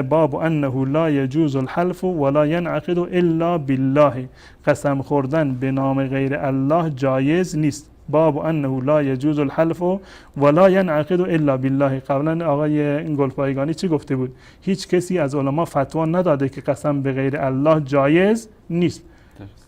باب انه لا یجوز الحلف ولا ینعقد الا بالله، قسم خوردن به نام غیر الله جایز نیست. باب انه لا یجوز الحلف ولا ینعقد الا بالله. قبلا آقای گلپایگانی چی گفته بود؟ هیچ کسی از علما فتوا نداده که قسم به غیر الله جایز نیست.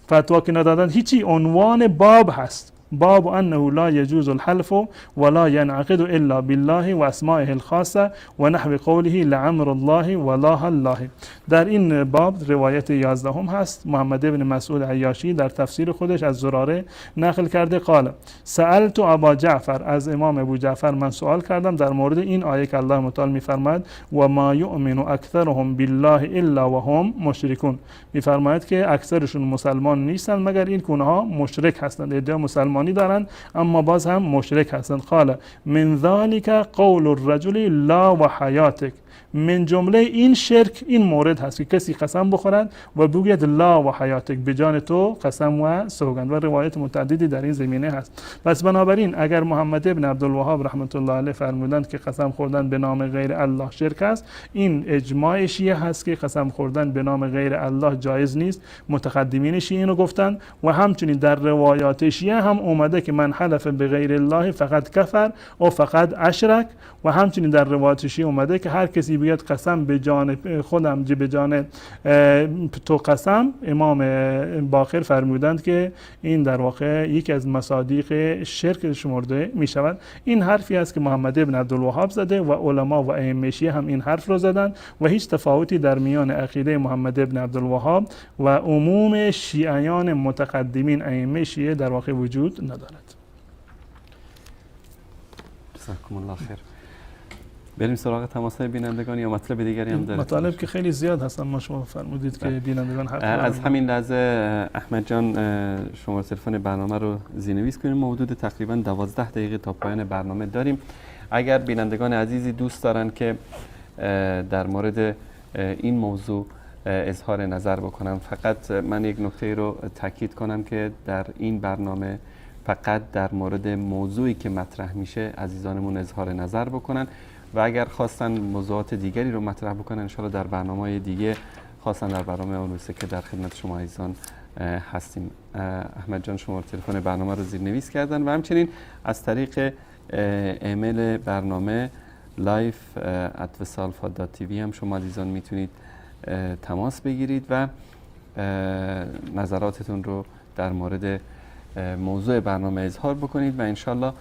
فتوا که ندادن هیچی، عنوان باب هست، باب انه لا يجوز الحلف ولا ينعقد الا بالله و اسمائه الخاصه و نحو قوله لعمر الله ولا الله. در این باب روایت 11 هست. محمد بن مسعود عیاشی در تفسیر خودش از زراره نقل کرده، قال سألت ابا جعفر، از امام ابو جعفر من سوال کردم در مورد این آیه که الله متعال میفرماید و ما یؤمن اکثرهم بالله الا وهم مشرکون، میفرماید که اکثرشون مسلمان نیستند مگر این که اونها مشرک هستند، ادعا مسلمانی دارند اما باز هم مشرک هستند. قال من ذلك قول الرجل لا و حیاتک، من جمله این شرک این مورد هست که کسی قسم بخورد و بگوید لا و حیاتک، به جان تو قسم و سوگند، و روایت متعددی در این زمینه هست. پس بنابراین اگر محمد ابن عبدالوهاب رحمت الله علیه فرمودند که قسم خوردن به نام غیر الله شرک است، این اجماع شیعه هست که قسم خوردن به نام غیر الله جایز نیست. متقدمین شیعه اینو گفتند و همچنین در روایات شیعه هم اومده که من حلف به غیر الله فقط کفر و فقط اشرک، و همچنین در روایات شیعه اومده که هر کسی بیاد قسم به جان خودم، به جان تو قسم، امام باقر فرمودند که این در واقع یکی از مصادیق شرک شمرده می شود. این حرفی است که محمد ابن عبدالوهاب زده و علما و ائمه شیعه هم این حرف رو زدند و هیچ تفاوتی در میان عقیده محمد ابن عبدالوهاب و عموم شیعیان متقدمین ائمه شیعه در واقع وجود ندارد. جزاکم الله خیر. بریم سراغ تماس‌های بینندگان یا مطلب دیگری هم دارید؟ مطالب که خیلی زیاد هستن، ما شما فرمودید که بینندگان حق دارن. از همین لحظه احمد جان شماره تلفن برنامه رو زیرنویس کنیم. ما حدود تقریبا 12 دقیقه تا پایان برنامه داریم. اگر بینندگان عزیزی دوست دارن که در مورد این موضوع اظهار نظر بکنم، فقط من یک نکته رو تاکید کنم که در این برنامه فقط در مورد موضوعی که مطرح میشه عزیزانمون اظهار نظر بکنن و اگر خواستن موضوعات دیگری رو مطرح بکنن انشاءالله در برنامه‌های دیگه خواستن در برنامه اون که در خدمت شما عزیزان هستیم. احمد جان شما تلفن برنامه رو زیرنویس کردن و همچنین از طریق ایمیل برنامه live@vesalfa.tv هم شما عزیزان میتونید تماس بگیرید و نظراتتون رو در مورد موضوع برنامه اظهار بکنید و انشاءالله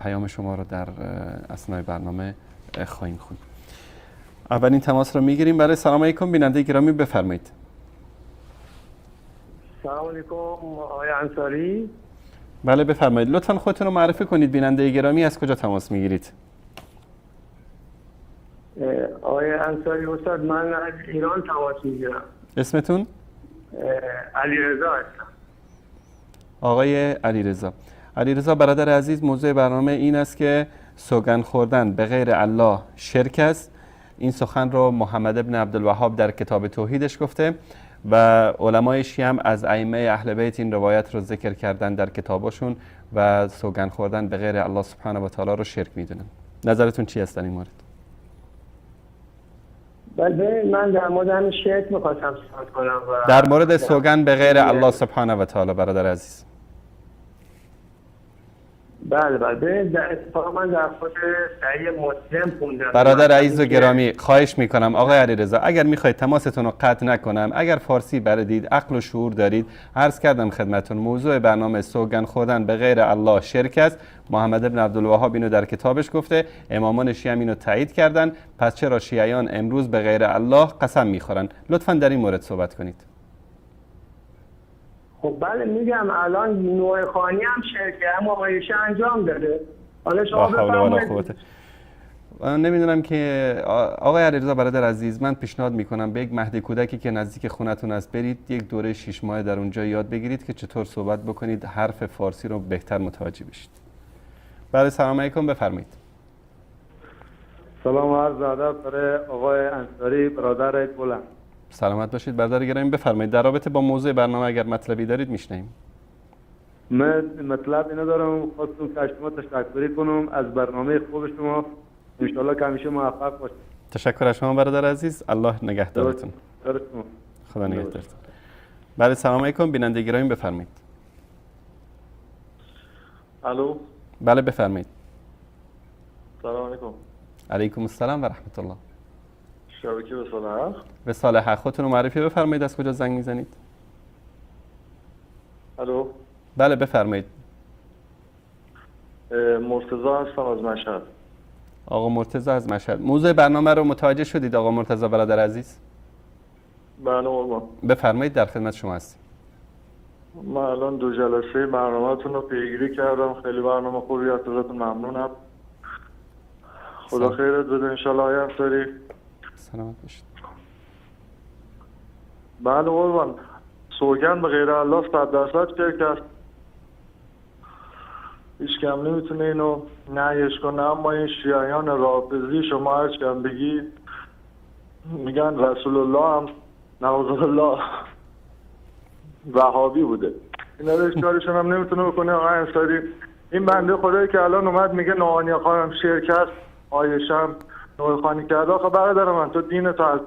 پیام شما رو در اثنای برنامه خواهیم خوند. اولین تماس رو میگیریم. برای سلام علیکم بیننده گرامی، بفرمایید. سلام علیکم آقای انصاری. بله بفرمایید، لطفاً خودتون رو معرفی کنید. بیننده گرامی از کجا تماس میگیرید؟ آقای انصاری استاد من از ایران تماس میگیرم. اسمتون؟ علیرضا هستم. آقای علیرضا. علیرضا برادر عزیز، موضوع برنامه این است که سوگند خوردن به غیر الله شرک است. این سخن رو محمد ابن عبدالوهاب در کتاب توحیدش گفته و علمای شیعه هم از ائمه اهل بیت این روایت رو ذکر کردن در کتاباشون و سوگند خوردن به غیر الله سبحانه و تعالی رو شرک میدونن. نظرتون چی است در این مورد؟ بله من در مورد همین شرک می‌خواستم صحبت کنم و در مورد سوگند به غیر الله سبحانه و تعالی برادر عزیز. بله بله در اتفاق من در خود صحیح مسلم خوندم. برادر عزیز و گرامی خواهش میکنم آقای علیرضا اگر میخواید تماستون رو قطع نکنم، اگر فارسی بلدید، عقل و شعور دارید، عرض کردم خدمتون موضوع برنامه سوگند خوردن به غیر الله شرک است. محمد ابن عبدالوهاب اینو در کتابش گفته، امامان شیعه هم اینو تایید کردن. پس چرا شیعیان امروز به غیر الله قسم میخورن؟ لطفاً در این مورد صحبت کنید. خب بله میگم الان نوع خانی هم شرکه هم آقایشه انجام داده. حالا شما بفرمایید. من نمیدونم که آقای علیرضا برادر عزیز، من پیشنهاد میکنم به یک مهد کودکی که نزدیک خونتون است برید، یک دوره 6 ماهه در اونجا یاد بگیرید که چطور صحبت بکنید، حرف فارسی رو بهتر متوجه بشید. بله سلام علیکم، بفرمایید. سلام و عرض ادب برای آقای انصاری برادر گلم. سلامت باشید برادر گرامی، بفرمایید در رابطه با موضوع برنامه اگر مطلبی دارید میشنویم. من مطلب اینو دارم، خواستم که از شما تشکری کنم از برنامه خوب شما، ان شاءالله که همیشه موفق باشید. تشکر از شما برادر عزیز، الله نگهدارتون. خدا نگهدارتون. بله سلام علیکم بیننده گرامی، بفرمایید. الو. بله بفرمایید. سلام علیکم. علیکم السلام و رحمت الله. شبکه وصال حق. وصال حق، خودتون رو معرفی بفرمایید، از کجا زنگ میزنید؟ الو. بله بفرمایید. مرتضی هستم از مشهد. آقا مرتضی از مشهد، موضوع برنامه رو متوجه شدید آقا مرتضی برادر عزیز؟ بله قربان. بفرمایید در خدمت شما هستیم. من الان 2 جلسه برنامه‌تون رو پیگیری کردم، خیلی برنامه خوبی، ازتون ممنونم. خدا خیرت بده انشالله آقای انصاری. سلامت باشید. بله قربان، سوگند به غیر الله 100% شرک است، هیچ کم نمیتونه اینو نهیش کنه. اما این شیعیان رافضی شما هرچی هم بگی میگن رسول الله هم نعوذ بالله وهابی بوده، اینا رو کارشون هم نمیتونه بکنه آقای انصاری. این بنده خدایی که الان اومد میگه نوحانی خانم شرک است، آیشم نوحانی کرده. آخه برادر من، تو دین تو از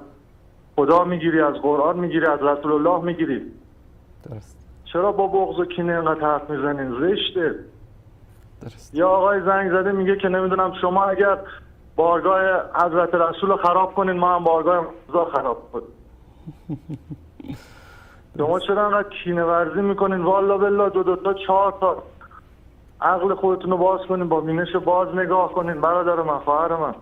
خدا میگیری، از قرآن میگیری، از رسول الله میگیری. درست. چرا با بغض و کینه اینقدر حرف میزنین؟ زشته. درست. یا آقای زنگ زده میگه که نمیدونم شما اگر بارگاه حضرت رسول خراب کنین ما هم بارگاه خدا خراب کنیم. شما چرا انقدر کینه ورزی میکنین؟ والا بالله 2 تا 4 تا عقل خودتون رو باز کنین، با بینش باز نگاه کنین برادر من، خواهر من.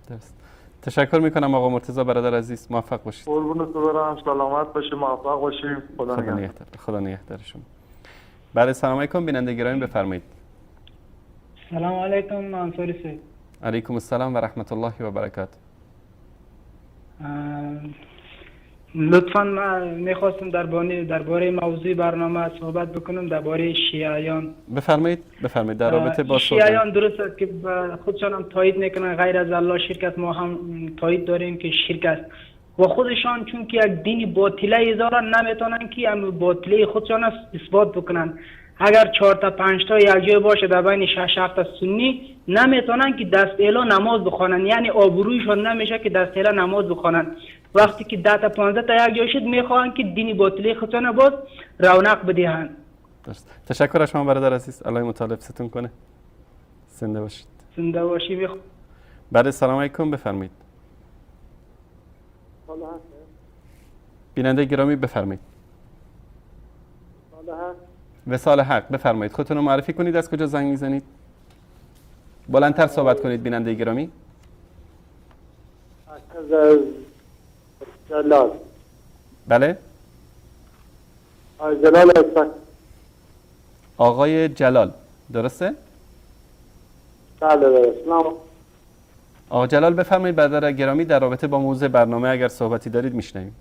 درست. تشکر میکنم آقا مرتضی برادر عزیز، موفق باشید. قربونت برم، سلامت باشید، موفق باشید. خدا نگهدار. خدا نگهدار شما. بله سلام علیکم بیننده گرامی، بفرمایید. سلام علیکم انصاری صاحب. علیکم السلام و رحمت الله و برکاته. لطفاً من میخواستم درباره موضوع برنامه صحبت بکنم، درباره شیعیان. بفرمایید بفرمایید در رابطه با شیعیان. درست است که خودشان هم تایید میکنن غیر از الله شرک است، ما هم تایید داریم که شرک است و خودشان چون که یک دین باطله دارن نمیتونن که هم باطله خودشان اثبات بکنن. اگر 4 تا 5 تا یک جای باشه در بین 6 7 تا سنی نمیتونن که دست اعلی نماز بخوانن، یعنی آبرویشان نمیشه که دست اعلی نماز بخوانن. وقتی که 10 تا 15 تا یک جای شد میخوان که دین باطله خودشان باز رونق بدهند. درست. تشکر از شما برادر عزیز، الله متعال حفظتون کنه. زنده باشید. زنده باشی. بله سلام علیکم، بفرمایید. بیننده گرامی بفرمایید. وصال حق، بفرمایید خودتون رو معرفی کنید، از کجا زنگ میزنید؟ بلندتر صحبت کنید بیننده گرامی. از جلال. بله؟ جلال هستم. آقای جلال، درسته؟ بله درست. آقا جلال بفرمایید برادر گرامی در رابطه با موضوع برنامه اگر صحبتی دارید میشنویم.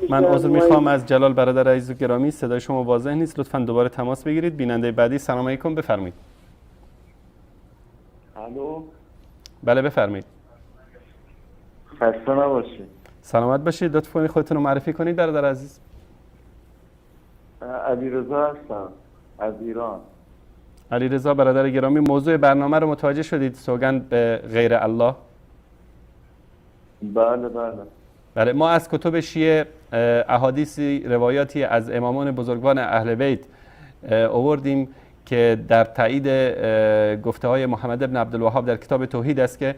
من عذر میخوام از جلال برادر عزیز و گرامی، صدای شما واضح نیست، لطفاً دوباره تماس بگیرید. بیننده بعدی سلام علیکم، بفرمایید. الو. بله بفرمایید. خسته نباشید. سلامت باشید، لطفاً خودتون رو معرفی کنید برادر عزیز. علیرضا هستم از ایران. علیرضا برادر گرامی، موضوع برنامه رو متوجه شدید؟ سوگند به غیر الله. بله بله بله، ما از کتب شیعه احادیثی روایاتی از امامان بزرگوار اهل بیت آوردیم که در تایید گفته های محمد بن عبدالوهاب در کتاب توحید است که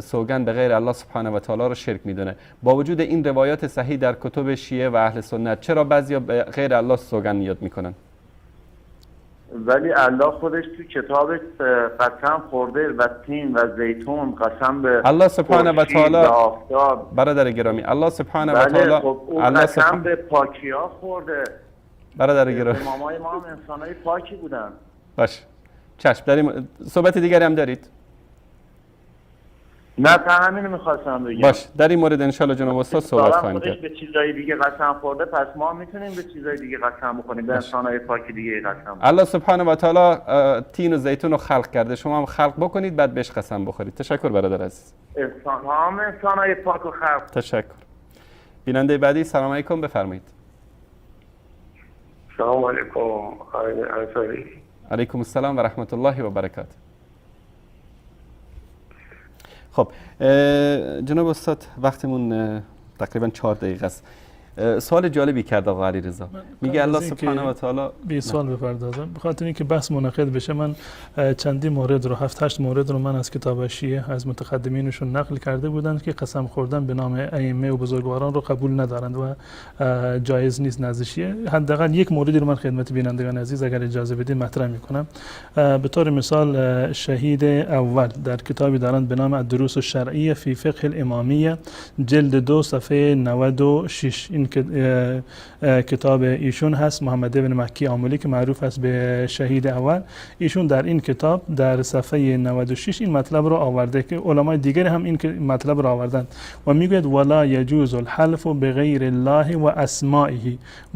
سوگند به غیر الله سبحانه و تعالی رو شرک میدونه. با وجود این روایات صحیح در کتب شیعه و اهل سنت، چرا بعضیا به غیر الله سوگند یاد میکنن؟ ولی الله خودش تو کتابش قسم خورده و تین و زیتون قسم به الله سبحانه و تعالی. برادر گرامی، الله سبحانه و تعالی خب الله قسم به پاکیا خورده. برادر گرامی، امامای ما هم انسانای پاکی بودن. باش چشم، داریم صحبت دیگری هم دارید؟ نه تا همین میخواستم بگم. باش، در این مورد انشالله جناب استاد صحبت خواهیم کرد. خودش به چیزای دیگه قسم خورده، پس ما میتونیم به چیزای دیگه قسم بخوریم، به انسان‌های پاک دیگه قسم بخوریم. الله سبحانه و تعالی تین و زیتون رو خلق کرده، شما هم خلق بکنید بعد بهش قسم بخورید. تشکر برادر عزیز. انسان ها هم انسان‌های پاک و خلق. تشکر. بیننده بعدی، سلام علیکم، بفرمایید. سلام علیکم آقای انصاری. علیکم السلام و رحمت الله و برکاته. خب جناب استاد وقتمون تقریبا 4 دقیقه است. سوال جالبی کرد آقا علیرضا، میگه الله سبحانه و تعالی به سوال بپردازم، به خاطر اینکه بحث منعقد بشه. من چندین مورد رو، 7-8 مورد رو من از کتاب شیعه از متقدمینشون نقل کرده بودند که قسم خوردن به نام ائمه و بزرگواران رو قبول ندارند و جایز نیست نزد شیعه. حداقل یک موردی رو من خدمت بینندگان عزیز اگر اجازه بدید مطرح میکنم. به طور مثال شهید اول در کتابی دارند به نام الدروس الشرعیه فی فقه الامامیه، جلد 2 صفحه 96. این کتاب ایشون هست، محمد بن مکی آملی که معروف است به شهید اول. ایشون در این کتاب در صفحه 96 این مطلب رو آورده که علمای دیگر هم این مطلب رو آوردند و میگوید ولا یجوز الحلف بغیر الله و اسمائه،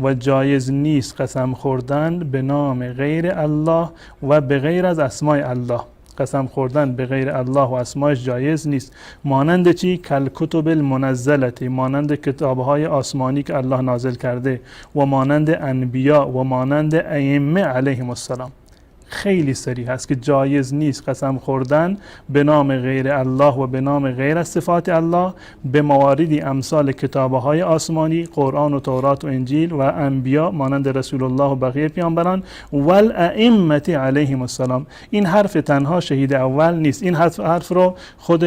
و جایز نیست قسم خوردن به نام غیر الله و به غیر از اسماء الله. قسم خوردن به غیر الله و اسمایش جایز نیست. مانند چی؟ کالکتب المنزلتی، مانند کتاب‌های آسمانی که الله نازل کرده، و مانند انبیا و مانند ائمه علیهم السلام. خیلی صریح هست که جایز نیست قسم خوردن به نام غیر الله و به نام غیر از صفات الله به مواردی امثال کتاب‌های آسمانی، قرآن و تورات و انجیل و انبیا مانند رسول الله و بقیه پیامبران والائمه علیهم السلام. این حرف تنها شهید اول نیست، این حرف رو خود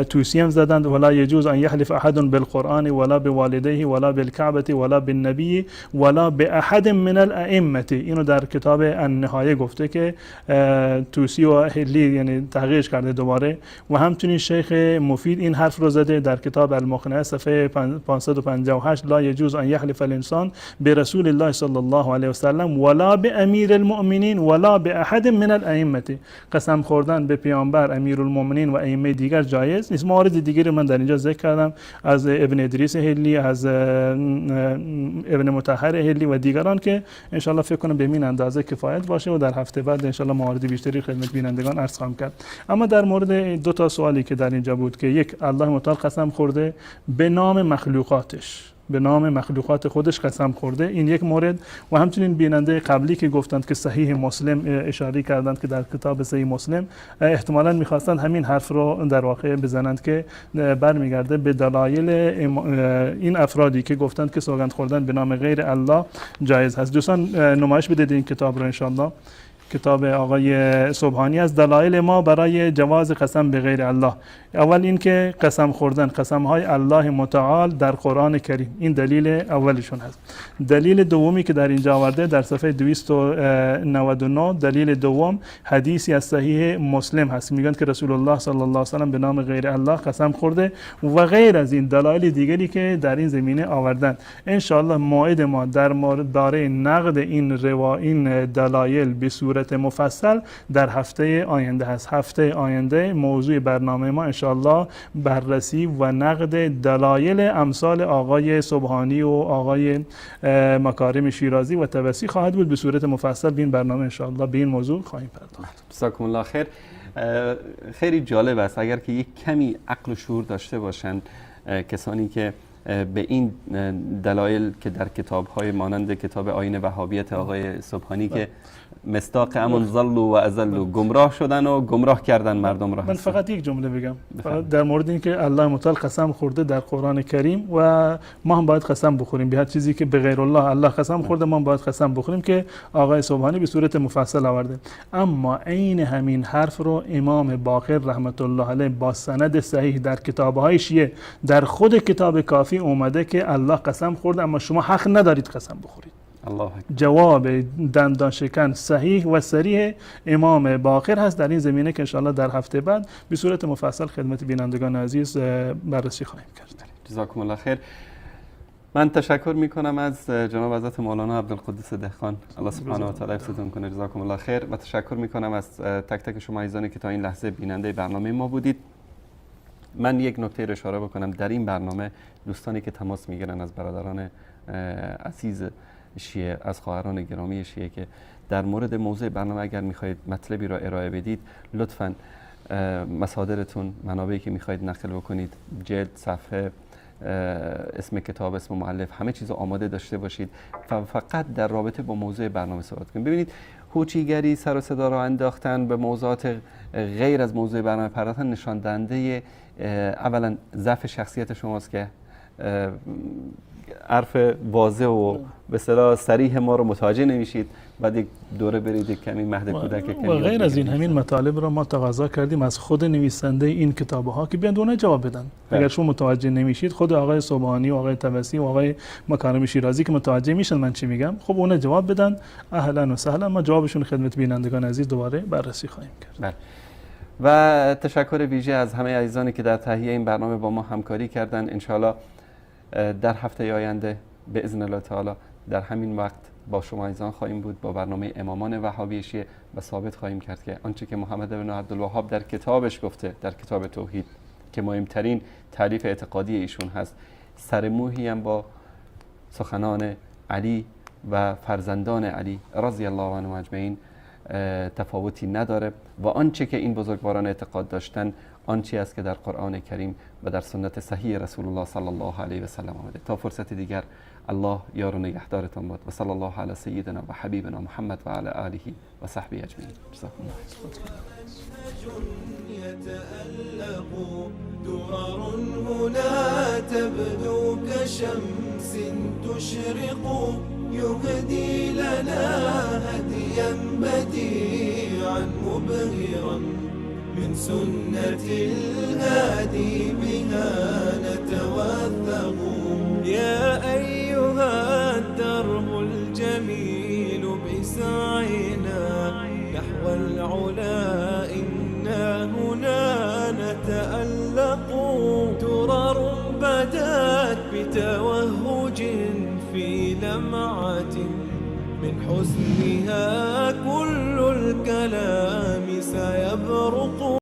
توسی هم زدند. ولا یجوز ان یحلف احد بالقرآن ولا بوالديه ولا بالکعبه ولا بالنبی ولا باحد من الائمه. اینو در کتاب النهایه گفته که توسی و هلی یعنی تغییرش کرده دوباره. و همچنین شیخ مفید این حرف رو زده در کتاب المقنعه صفحه 558، لا یجوز ان یحلف الانسان برسول الله صلی الله علیه و سلم ولا بامیر المؤمنین ولا باحد من الائمه. قسم خوردن به پیامبر، امیرالمؤمنین و ائمه دیگر جایز نیست. موارد دیگری من در اینجا ذکر کردم از ابن ادریس هلی، از ابن مطهر هلی و دیگران که ان شاء الله فکر کنم به این اندازه کفایت باشه و در هفته بعد انشالله موارد بیشتری خدمت بینندگان عرض خواهم کرد. اما در مورد دو تا سوالی که در اینجا بود که یک، الله متعال قسم خورده به نام مخلوقاتش، به نام مخلوقات خودش قسم خورده، این یک مورد. و همچنین بیننده قبلی که گفتند که صحیح مسلم اشاره کردند که در کتاب صحیح مسلم احتمالاً می‌خواستند همین حرف رو در واقع بزنند که برمیگرده به دلایل این افرادی که گفتند که سوگند خوردن به نام غیر الله جایز هست. دوستان نمایش بدید این کتاب رو انشالله. کتاب آقای سبحانی از دلایل ما برای جواز قسم به غیر الله. اول این که قسم خوردن، قسم های الله متعال در قرآن کریم، این دلیل اولشون هست. دلیل دومی که در اینجا آورده در صفحه 299، دلیل دوم حدیثی از صحیح مسلم هست، میگن که رسول الله صلی الله علیه و سلم به نام غیر الله قسم خورده و غیر از این دلایل دیگری که در این زمینه آوردن. ان شاء الله موعد ما در مورد باره نقد این این دلایل به صورت مفصل در هفته آینده هست. هفته آینده موضوع برنامه ما انشاءالله بررسی و نقد دلایل امثال آقای سبحانی و آقای مکارم شیرازی و طبسی خواهد بود. به صورت مفصل به این برنامه انشاءالله به این موضوع خواهیم پرداخت. جزاکم الله خیر. خیلی جالب است اگر که یک کمی عقل و شعور داشته باشند کسانی که به این دلایل که در کتاب‌های مانند کتاب آیین وهابیت آقای سبحانی که مصداق امون ضلوا و اضلوا، گمراه شدن و گمراه کردن مردم را. من فقط یک جمله بگم در مورد اینکه الله متعال قسم خورده در قرآن کریم و ما هم باید قسم بخوریم به هر چیزی که به غیر الله الله قسم خورده، ما هم باید قسم بخوریم که آقای سبحانی به صورت مفصل آورده. اما عین همین حرف رو امام باقر رحمت الله علیه با سند صحیح در کتاب‌های شیعه در خود کتاب کافی اومده که الله قسم خورده اما شما حق ندارید قسم بخورید. الله. جواب دندان شکن صحیح و صریح امام باقر هست در این زمینه که انشاءالله در هفته بعد به صورت مفصل خدمت بینندگان عزیز بررسی خواهیم کرد. جزاکم الله خیر. من تشکر میکنم از جناب حضرت مولانا عبدالقدوس دهقان، الله سبحانه و تعالی حفظتون کنه. جزاکم الله خیر. و تشکر میکنم از تک تک شما عزیزانی که تا این لحظه بیننده برنامه ما بودید. من یک نکته رو اشاره بکنم در این برنامه، دوستانی که تماس میگیرن از برادران عزیز شیعه، از خواهران گرامی شیعه، که در مورد موضوع برنامه اگر میخواهید مطلبی را ارائه بدید، لطفاً مصادرتون، منابعی که میخواهید نقل بکنید، جلد، صفحه، اسم کتاب، اسم مؤلف، همه چیز رو آماده داشته باشید و فقط در رابطه با موضوع برنامه صحبت کنید. ببینید هوچیگری، سر و صدا را انداختن، به موضوعات غیر از موضوع برنامه پرداختن، نشان دهنده اولا ضعف شخصیت شماست که حرف واضح و به اصطلاح صریح ما رو متوجه نمیشید. بعد یک دوره برید یک کمی مهد کودک و غیر از این، همین مطالب را ما تقاضا کردیم از خود نویسنده این کتاب‌ها ها که بیان اونها جواب بدن. اگر شما متوجه نمیشید، خود آقای سبحانی و آقای طبسی و آقای مکارم شیرازی که متوجه میشن من چی میگم، خب اونها جواب بدن، اهلا و سهلا، ما جوابشون خدمت بینندگان عزیز دوباره بررسی خواهیم کرد. بله. و تشکر ویژه از همه عزیزانی که در تهیه این برنامه با ما همکاری کردند. ان شاءالله در هفته آینده به اذن الله تعالی در همین وقت با شما عزیزان خواهیم بود با برنامه امامان وهابی شیعه و ثابت خواهیم کرد که آنچه که محمد بن عبدالوهاب در کتابش گفته، در کتاب توحید که مهمترین تعریف اعتقادی ایشون هست، سر موهی هم با سخنان علی و فرزندان علی رضی الله عنهم اجمعین تفاوتی نداره و آنچه که این بزرگواران اعتقاد داشتن آنچه است که در قرآن کریم و در سنت صحیح رسول الله صلی الله علیه و سلم آمده. تا فرصت دیگر الله یار و نگهدارتان باد و صلی الله علی سیدنا و حبیبنا محمد و علی آله و صحبه اجمعین. جزاکم الله. يتألق درر هنا تبدو كشمس تشرق، يهدي لنا هديا بديعا مبهرا، من سنة الهادي بها نتوثق. يا أيها الدرب الجميل بسعينا نحو العلا إنا هنا نتألق، درر بدت بتوهج في لمعة، من حسنها كل الكلام سيبرق.